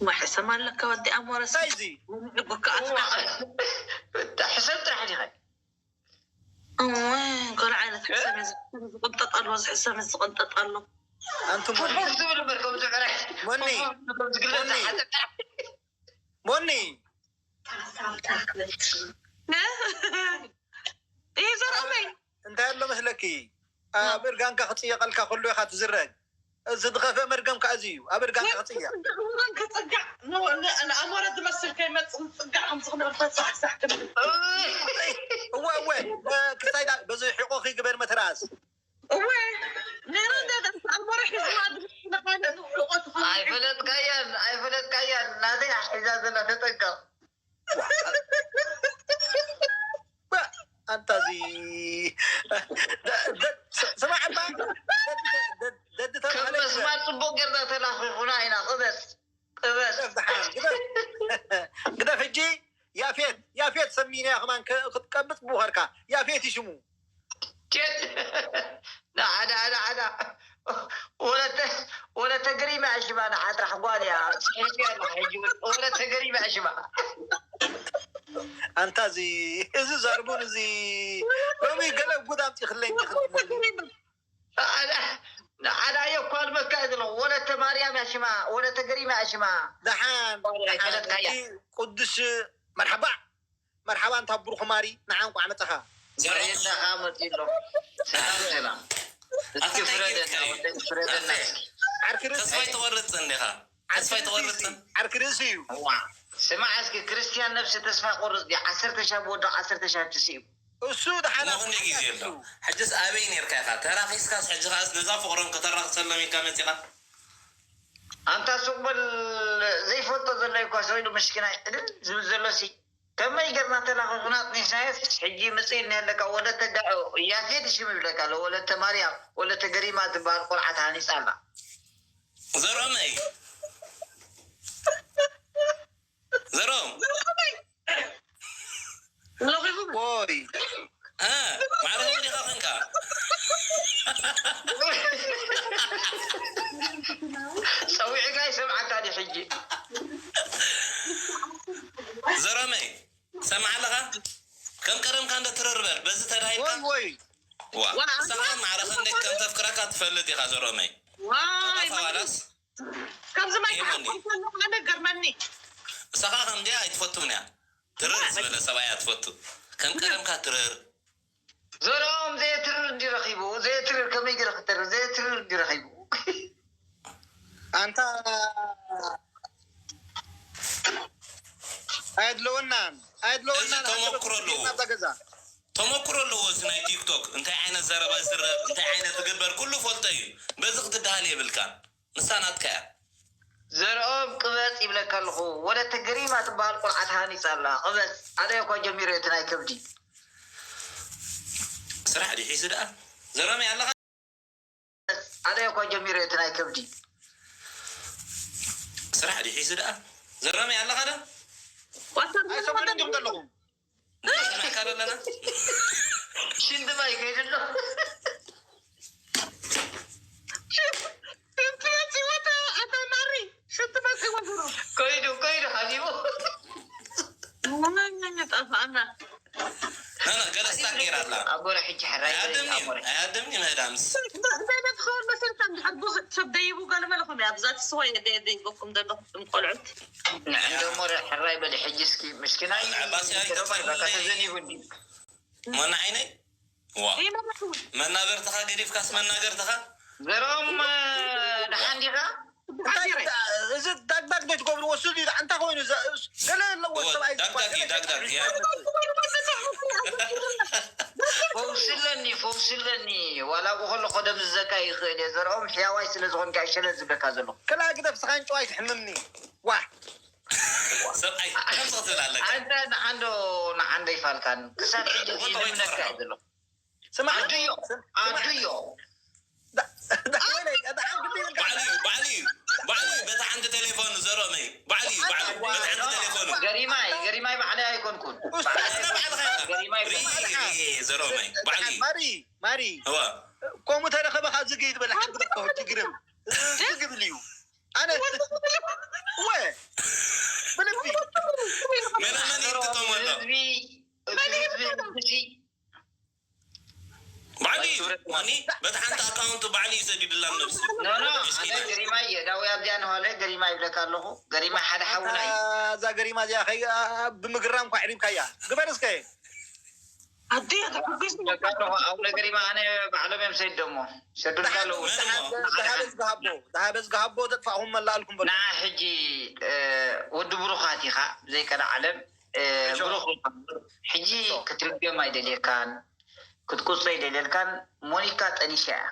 ዋ፣ ሕሰም ኣለካ ወዲ ኣሞረ፣ እንታይ እዚ? ምንዕጉካ ኣትካ። እዋ፣ ሕሰም ጥራሕ ዲኻ? እወ፣ ገለ ዓይነት ሕሰም እዩ ዝሕሰም፣ ዝቕንጠጥ ኣሎ፣ ዝሕሰም ዝቕንጠጥ ኣሎ። ኣንቱም ፉፉ ክትብል እምበር፣ ከም ዝዕረ-፣ መኒ? ፉፉ ከም ዝግለጽ መኒ? ዝሓዘ ጥራሕ። መኒ? እ? ይህ ዘረመይ። እንታይ ኣሎ መስለኪ? ኣብ እርጋንካ ክጽየቐልካ ከሎ ኢኻ ትዝረግ። እዚ ዝኸፍአ መርገም ከኣ እዚ እዩ። ኣብ እርጋንካ ክጽየቕ። እዋን ክጽጋዕ፣ ን-፣ ን-፣ ንኣሞረ ዝመስል ከይመጽእ ንጽጋዕ ከም ዝኽንብል ፈሳሕ ሳሕ ክንብል። እወ፣ እወ። ክሳይ ዳ-፣ በዚ ሕቖኺ ግበር መትርኣስ። እወ። ነይረ እንደ ኣሞረ ሒዝዋ ዝመስል ካልእ ንሕቖ ትኸውን። ኣይፈለጥካያን፣ ኣይፈለጥካያን። ናተይ ሒዛ ዘላ ተጠንቀቕ። ኣንታ እዚ ደ-፣ ደ-፣ ስ-፣ ስማዕ እባ፣ ደድ ተ-፣ ደድ፣ ደድ ከም ተባህለ መስማር ጽቡቕ ጌርና ተላኺኹና ኢና። ቅበጽ፣ ቅበጽ። ግደፍ ደሓን፣ ግደፍ። ግደፍ ሕጂ ያፌት፣ ያፌት ሰሚንያ ከማን ከ-፣ ክትቀብጽ ብኸርካ። ያፌት እዩ ሽሙ። ኬድ። ንዓዳ፣ ንዓዳ። ወለተ፣ ወለተ ገሪማ ሽማ ንዓ ጥራሕ ጓል እያ። ጽሒፍያ ኣላ ሕጂ እውን። ወለተ ገሪማ ሽማ። ኣንታ እዚ፣ እዚ ዛርቡን እዚ ሎሚ ገለ ጉድ ኣምጺኽለይ እንዲኺ ትብለኒ። ንዓዳ፣ ንዓዳ እየ እኳ ልበካ እየ ዘለኹ። ወለተ ማርያም እያ ሽማ፣ ወለተ ገሪማ እያ ሽማ። ደሓን፣ ጓል እያ፣ ደሓን፣ ኣይፈለጥካያ። እቲ ቅዱስ መርሓባ። መርሓባ እንታ ብሩኽ ማሪ፣ ንዓ እንቋዕ መጻኻ። ዘርኤና ኸኣ መጺኡ ኣሎ። ሰላም፣ ሰላም። እስኪ ኣታ እንታይ ፍረደና፣ ጌርካ እዩ? ወደይ ፍረደና ኣታ እስኪ። ዓርኪ ርእሲ። ተስፋ ኣይትቖርጽን ዲኻ? ተስፋ ኣይትቖርጽን? ዓርኪ ርእሲ እዩ። እዋ፣ ስማዕ እስኪ፣ ክርስትያን ነብሲ ተስፋ ቆርጽ ድዩ? ዓሰርተ ሻብ ወዶ ዓሰርተ ሻብ ትስእዩ። እሱ ደሓን እሞ ክንደይ ግዜ ኣሎ? ሕጅስ ኣበይ ኔርካ ኢኻ? ተራኺስካስ ሕጂ ኸኣስ ነዛ ፍቕሮም ከተራኽሰሎም ኢልካ መጺኻ? ኣንታ ሱቕ በል፣ ዘይፈልጦ ዘሎ እኳ ሰው ኢሉ ምስኪናይ ዕልል ዝብል ዘሎ ሲ። ከመይ ጌርና ተላኺኹና ኣጥኒስናዮስ፣ ሕጂ ምጽእ ኢልና ኣለካ፣ ወለተ ጋ-፣ ያፌት ሽም ይብለካ ኣሎ፣ ወለተ ማርያም፣ ወለተ ገሪማ ትበሃል ቆልዓ ተሃኒጻ ኣላ። ዘርኦመይ። ዘርኦም። ለኺኹም። ኦይ። እ፣ ማዕረ እንዲኻ ኾንካ። ጸዊዕካ ይሰምዓካ ድዩ ሕጂ? ዘርኦመይ። ሰምዓ ኣለኻ? ከም ቀደምካ እንደ ትርር በል። በዚ ተዳሂልካ? ወይ፣ ወይ። ዋ፣ ዋላ ንስኻ ኣንተ ማዕረ ክንደይ ከም ተፍቅረካ ትፈልጥ ኢኻ ዘርኦመይ። ዋይ፣ ተቐፋ ዋላስ? ከምዚ ማይ ይሄ ማን ተሓቆርኩ ኣለኹ ኣነ ገርመኒ። ንስኻ ከምዚኣ ኣይትፈቱን እያ። ትርር ዝበለ ሰብኣይ እያ ትፈቱ። ከም ቀደምካ ትርር። ዘርኦም ዘየትርር እንዲ ረኺቡ፣ ዘየትርር ከመይ ገይረ ክተርር? ዘየትርር እንዲ ረኺቡ። ኣንታ ኣየድለወናን፣ ኣየድለወናን፣ እዚ ተመኩሮ ኣለዎ። ኣንታ ገዛ። ተመኩሮ ኣለዎ እዚ ናይ ቲክቶክ። እንታይ ዓይነት ዘረባ ይዝረብ፣ እንታይ ዓይነት ዝግበር ኩሉ ፈልጦ እዩ። በዚ ክትደሃል የብልካን። ንሳ ናትካ እያ። ዘርኦም ቅበጽ ይብለካ ኣለኹ። ወለተ ገሪማ ትበሃል ቆልዓ ተሃኒጻ ኣላ። ቅበጽ። ኣነ እኳ ጀሚረ እቲ ናይ ከብዲ። ስራሕ ድዩ ሒዙ ደኣ? ዘርኦም ኣለኻ? ኣነ እኳ ጀሚረ እቲ ናይ ከብዲ። ስራሕ ድዩ ሒዙ ደኣ? ዘርኦም ኣለኻ ዶ? ዋታ ኣይሰምዑን እንዲኹም ዘለኹም። ንሕና ኣለና። ሽንቲ ማይ ከይዱ ኣሎ። ሽንቲ መጺእዎ ኣታ፣ ኣታ ማሪ፣ ሽንቲ መጺእዎ ዞሮ። ከይዱ፣ ከይዱ ሓቢቡ። ጠፋኣና። ናና ገለ ስታክ ገይራ ኣላ። ኣቦረ ሕጂ ሕራይ ኣይሃድምኒ ኣቦረ ኣይሃድምኒ ምህዳምስ። እንታይ ትኸውን መሰልካ? እንድሕር ብኡ ሰብ ደይቡ ገለ መለ ኾነ ኣብዛ ትስዋ እየ ደይበኩም ዘለኹም ቆልዑት። ንዕንዶ ሞረ ሕራይ በሊ ሕጂ እስኪ ምስኪናይ ዓባስ ያይ ገረባይ በቃ ተፈርኒ። ተዘኒቡ እንዲ ሞና ዓይነይ ዋ ይመርሕው መናገርትኻ ገዲፍካስ መናገርትኻ ዘርኦም ደሓን ዲኻ? እዚ ዳግዳግ ዶ ትገብርዎ? እሱ ድዩ ደኣ እንታይ ኮይኑ? እዛ- እሱ- ገለ ኣለዎ ሰብኣይ ዳግዳግ እዩ ዳግዳግ ያ ፈውስለኒ ፈውስለኒ ዋላ ኣብኡ ከሎ ኮደም ዝዘካ ይኽእል እየ ዘርኦም ሕያዋይ ስለ ዝኾንካ ይሸለ ዝብለካ ዘለኹ ከላ ግደፍ ስኻን ጨዋይ ትሕምምኒ ዋ ሰብኣይ ከምዚ ክትብል ኣለካ ኣንተ ንዓንዶ ንዓንዶ ይፋልካን ክሳብ ሕጂ እዚ ዝምነካ እዩ ዘለኹ ስማዕ ኣዱዮ ኣዱዮ ባዕሉ እዩ ባዕሉ እዩ ባዕሉ እዩ በታ ሓንቲ ቴሌፎኑ ዘሮመይ ባዕሉ እዩ ባዕሉ በታ ሓንቲ ቴሌፎኑ ገሪማይ ገሪማይ ባዕላይ ኣይኮንኩን ኣነ ባዕልኻ ኢኻ ገሪማይ ርኢ ርኢ ዘሮመይ ባዕሉ እዩ ማሪ ማሪ እዋ ከምኡ ተረኸበኻ ዝግ ይትበል ሓንቲ ደኮ ትግርም ዝግ ይብል እዩ ኣነ ወ ብልቢ መለመን ይጥቀመሎ ህዝቢ ህዝቢ ህዝቢ ባዕሉ እዩ ሞኒ በታ ሓንቲ ኣካውንቱ ባዕሉ እዩ ሰዲድላ ነብሱ ኖ ኖ ኣነ ገሪማይ እየ ዳዊ ኣብዚኣ ንዋለ ገሪማይ ይብለካ ኣለኹ ገሪማይ ሓደ ሓውና እዩ እዛ ገሪማ እዚኣ ከይ ብምግራም ኳ ዕሪብካያ ግበር እስከ ኣዱዮ ተሕጉስ ይብለካ ኣለኹ ኣቡነ ገሪማ ኣነ ባዕሎም እዮም ሰዲዶሞ ሰዱልካ ኣለዉ መን እሞ ዝሃበ ዝሃቦ ዝሃበ ዝሃቦ ተጥፋእኹም መላእልኩም በሉ ንዓ ሕጂ እ፣ ወዲ ብሩኻት ኢኻ ዘይቀዳ ዓለም እ፣ ብሩኽ ኢኻ። ሕጂ ክትርገም ኣይደልየካን ክትቁፀ ኣይደልየልካን ሞኒካ ጠኒሻ እያ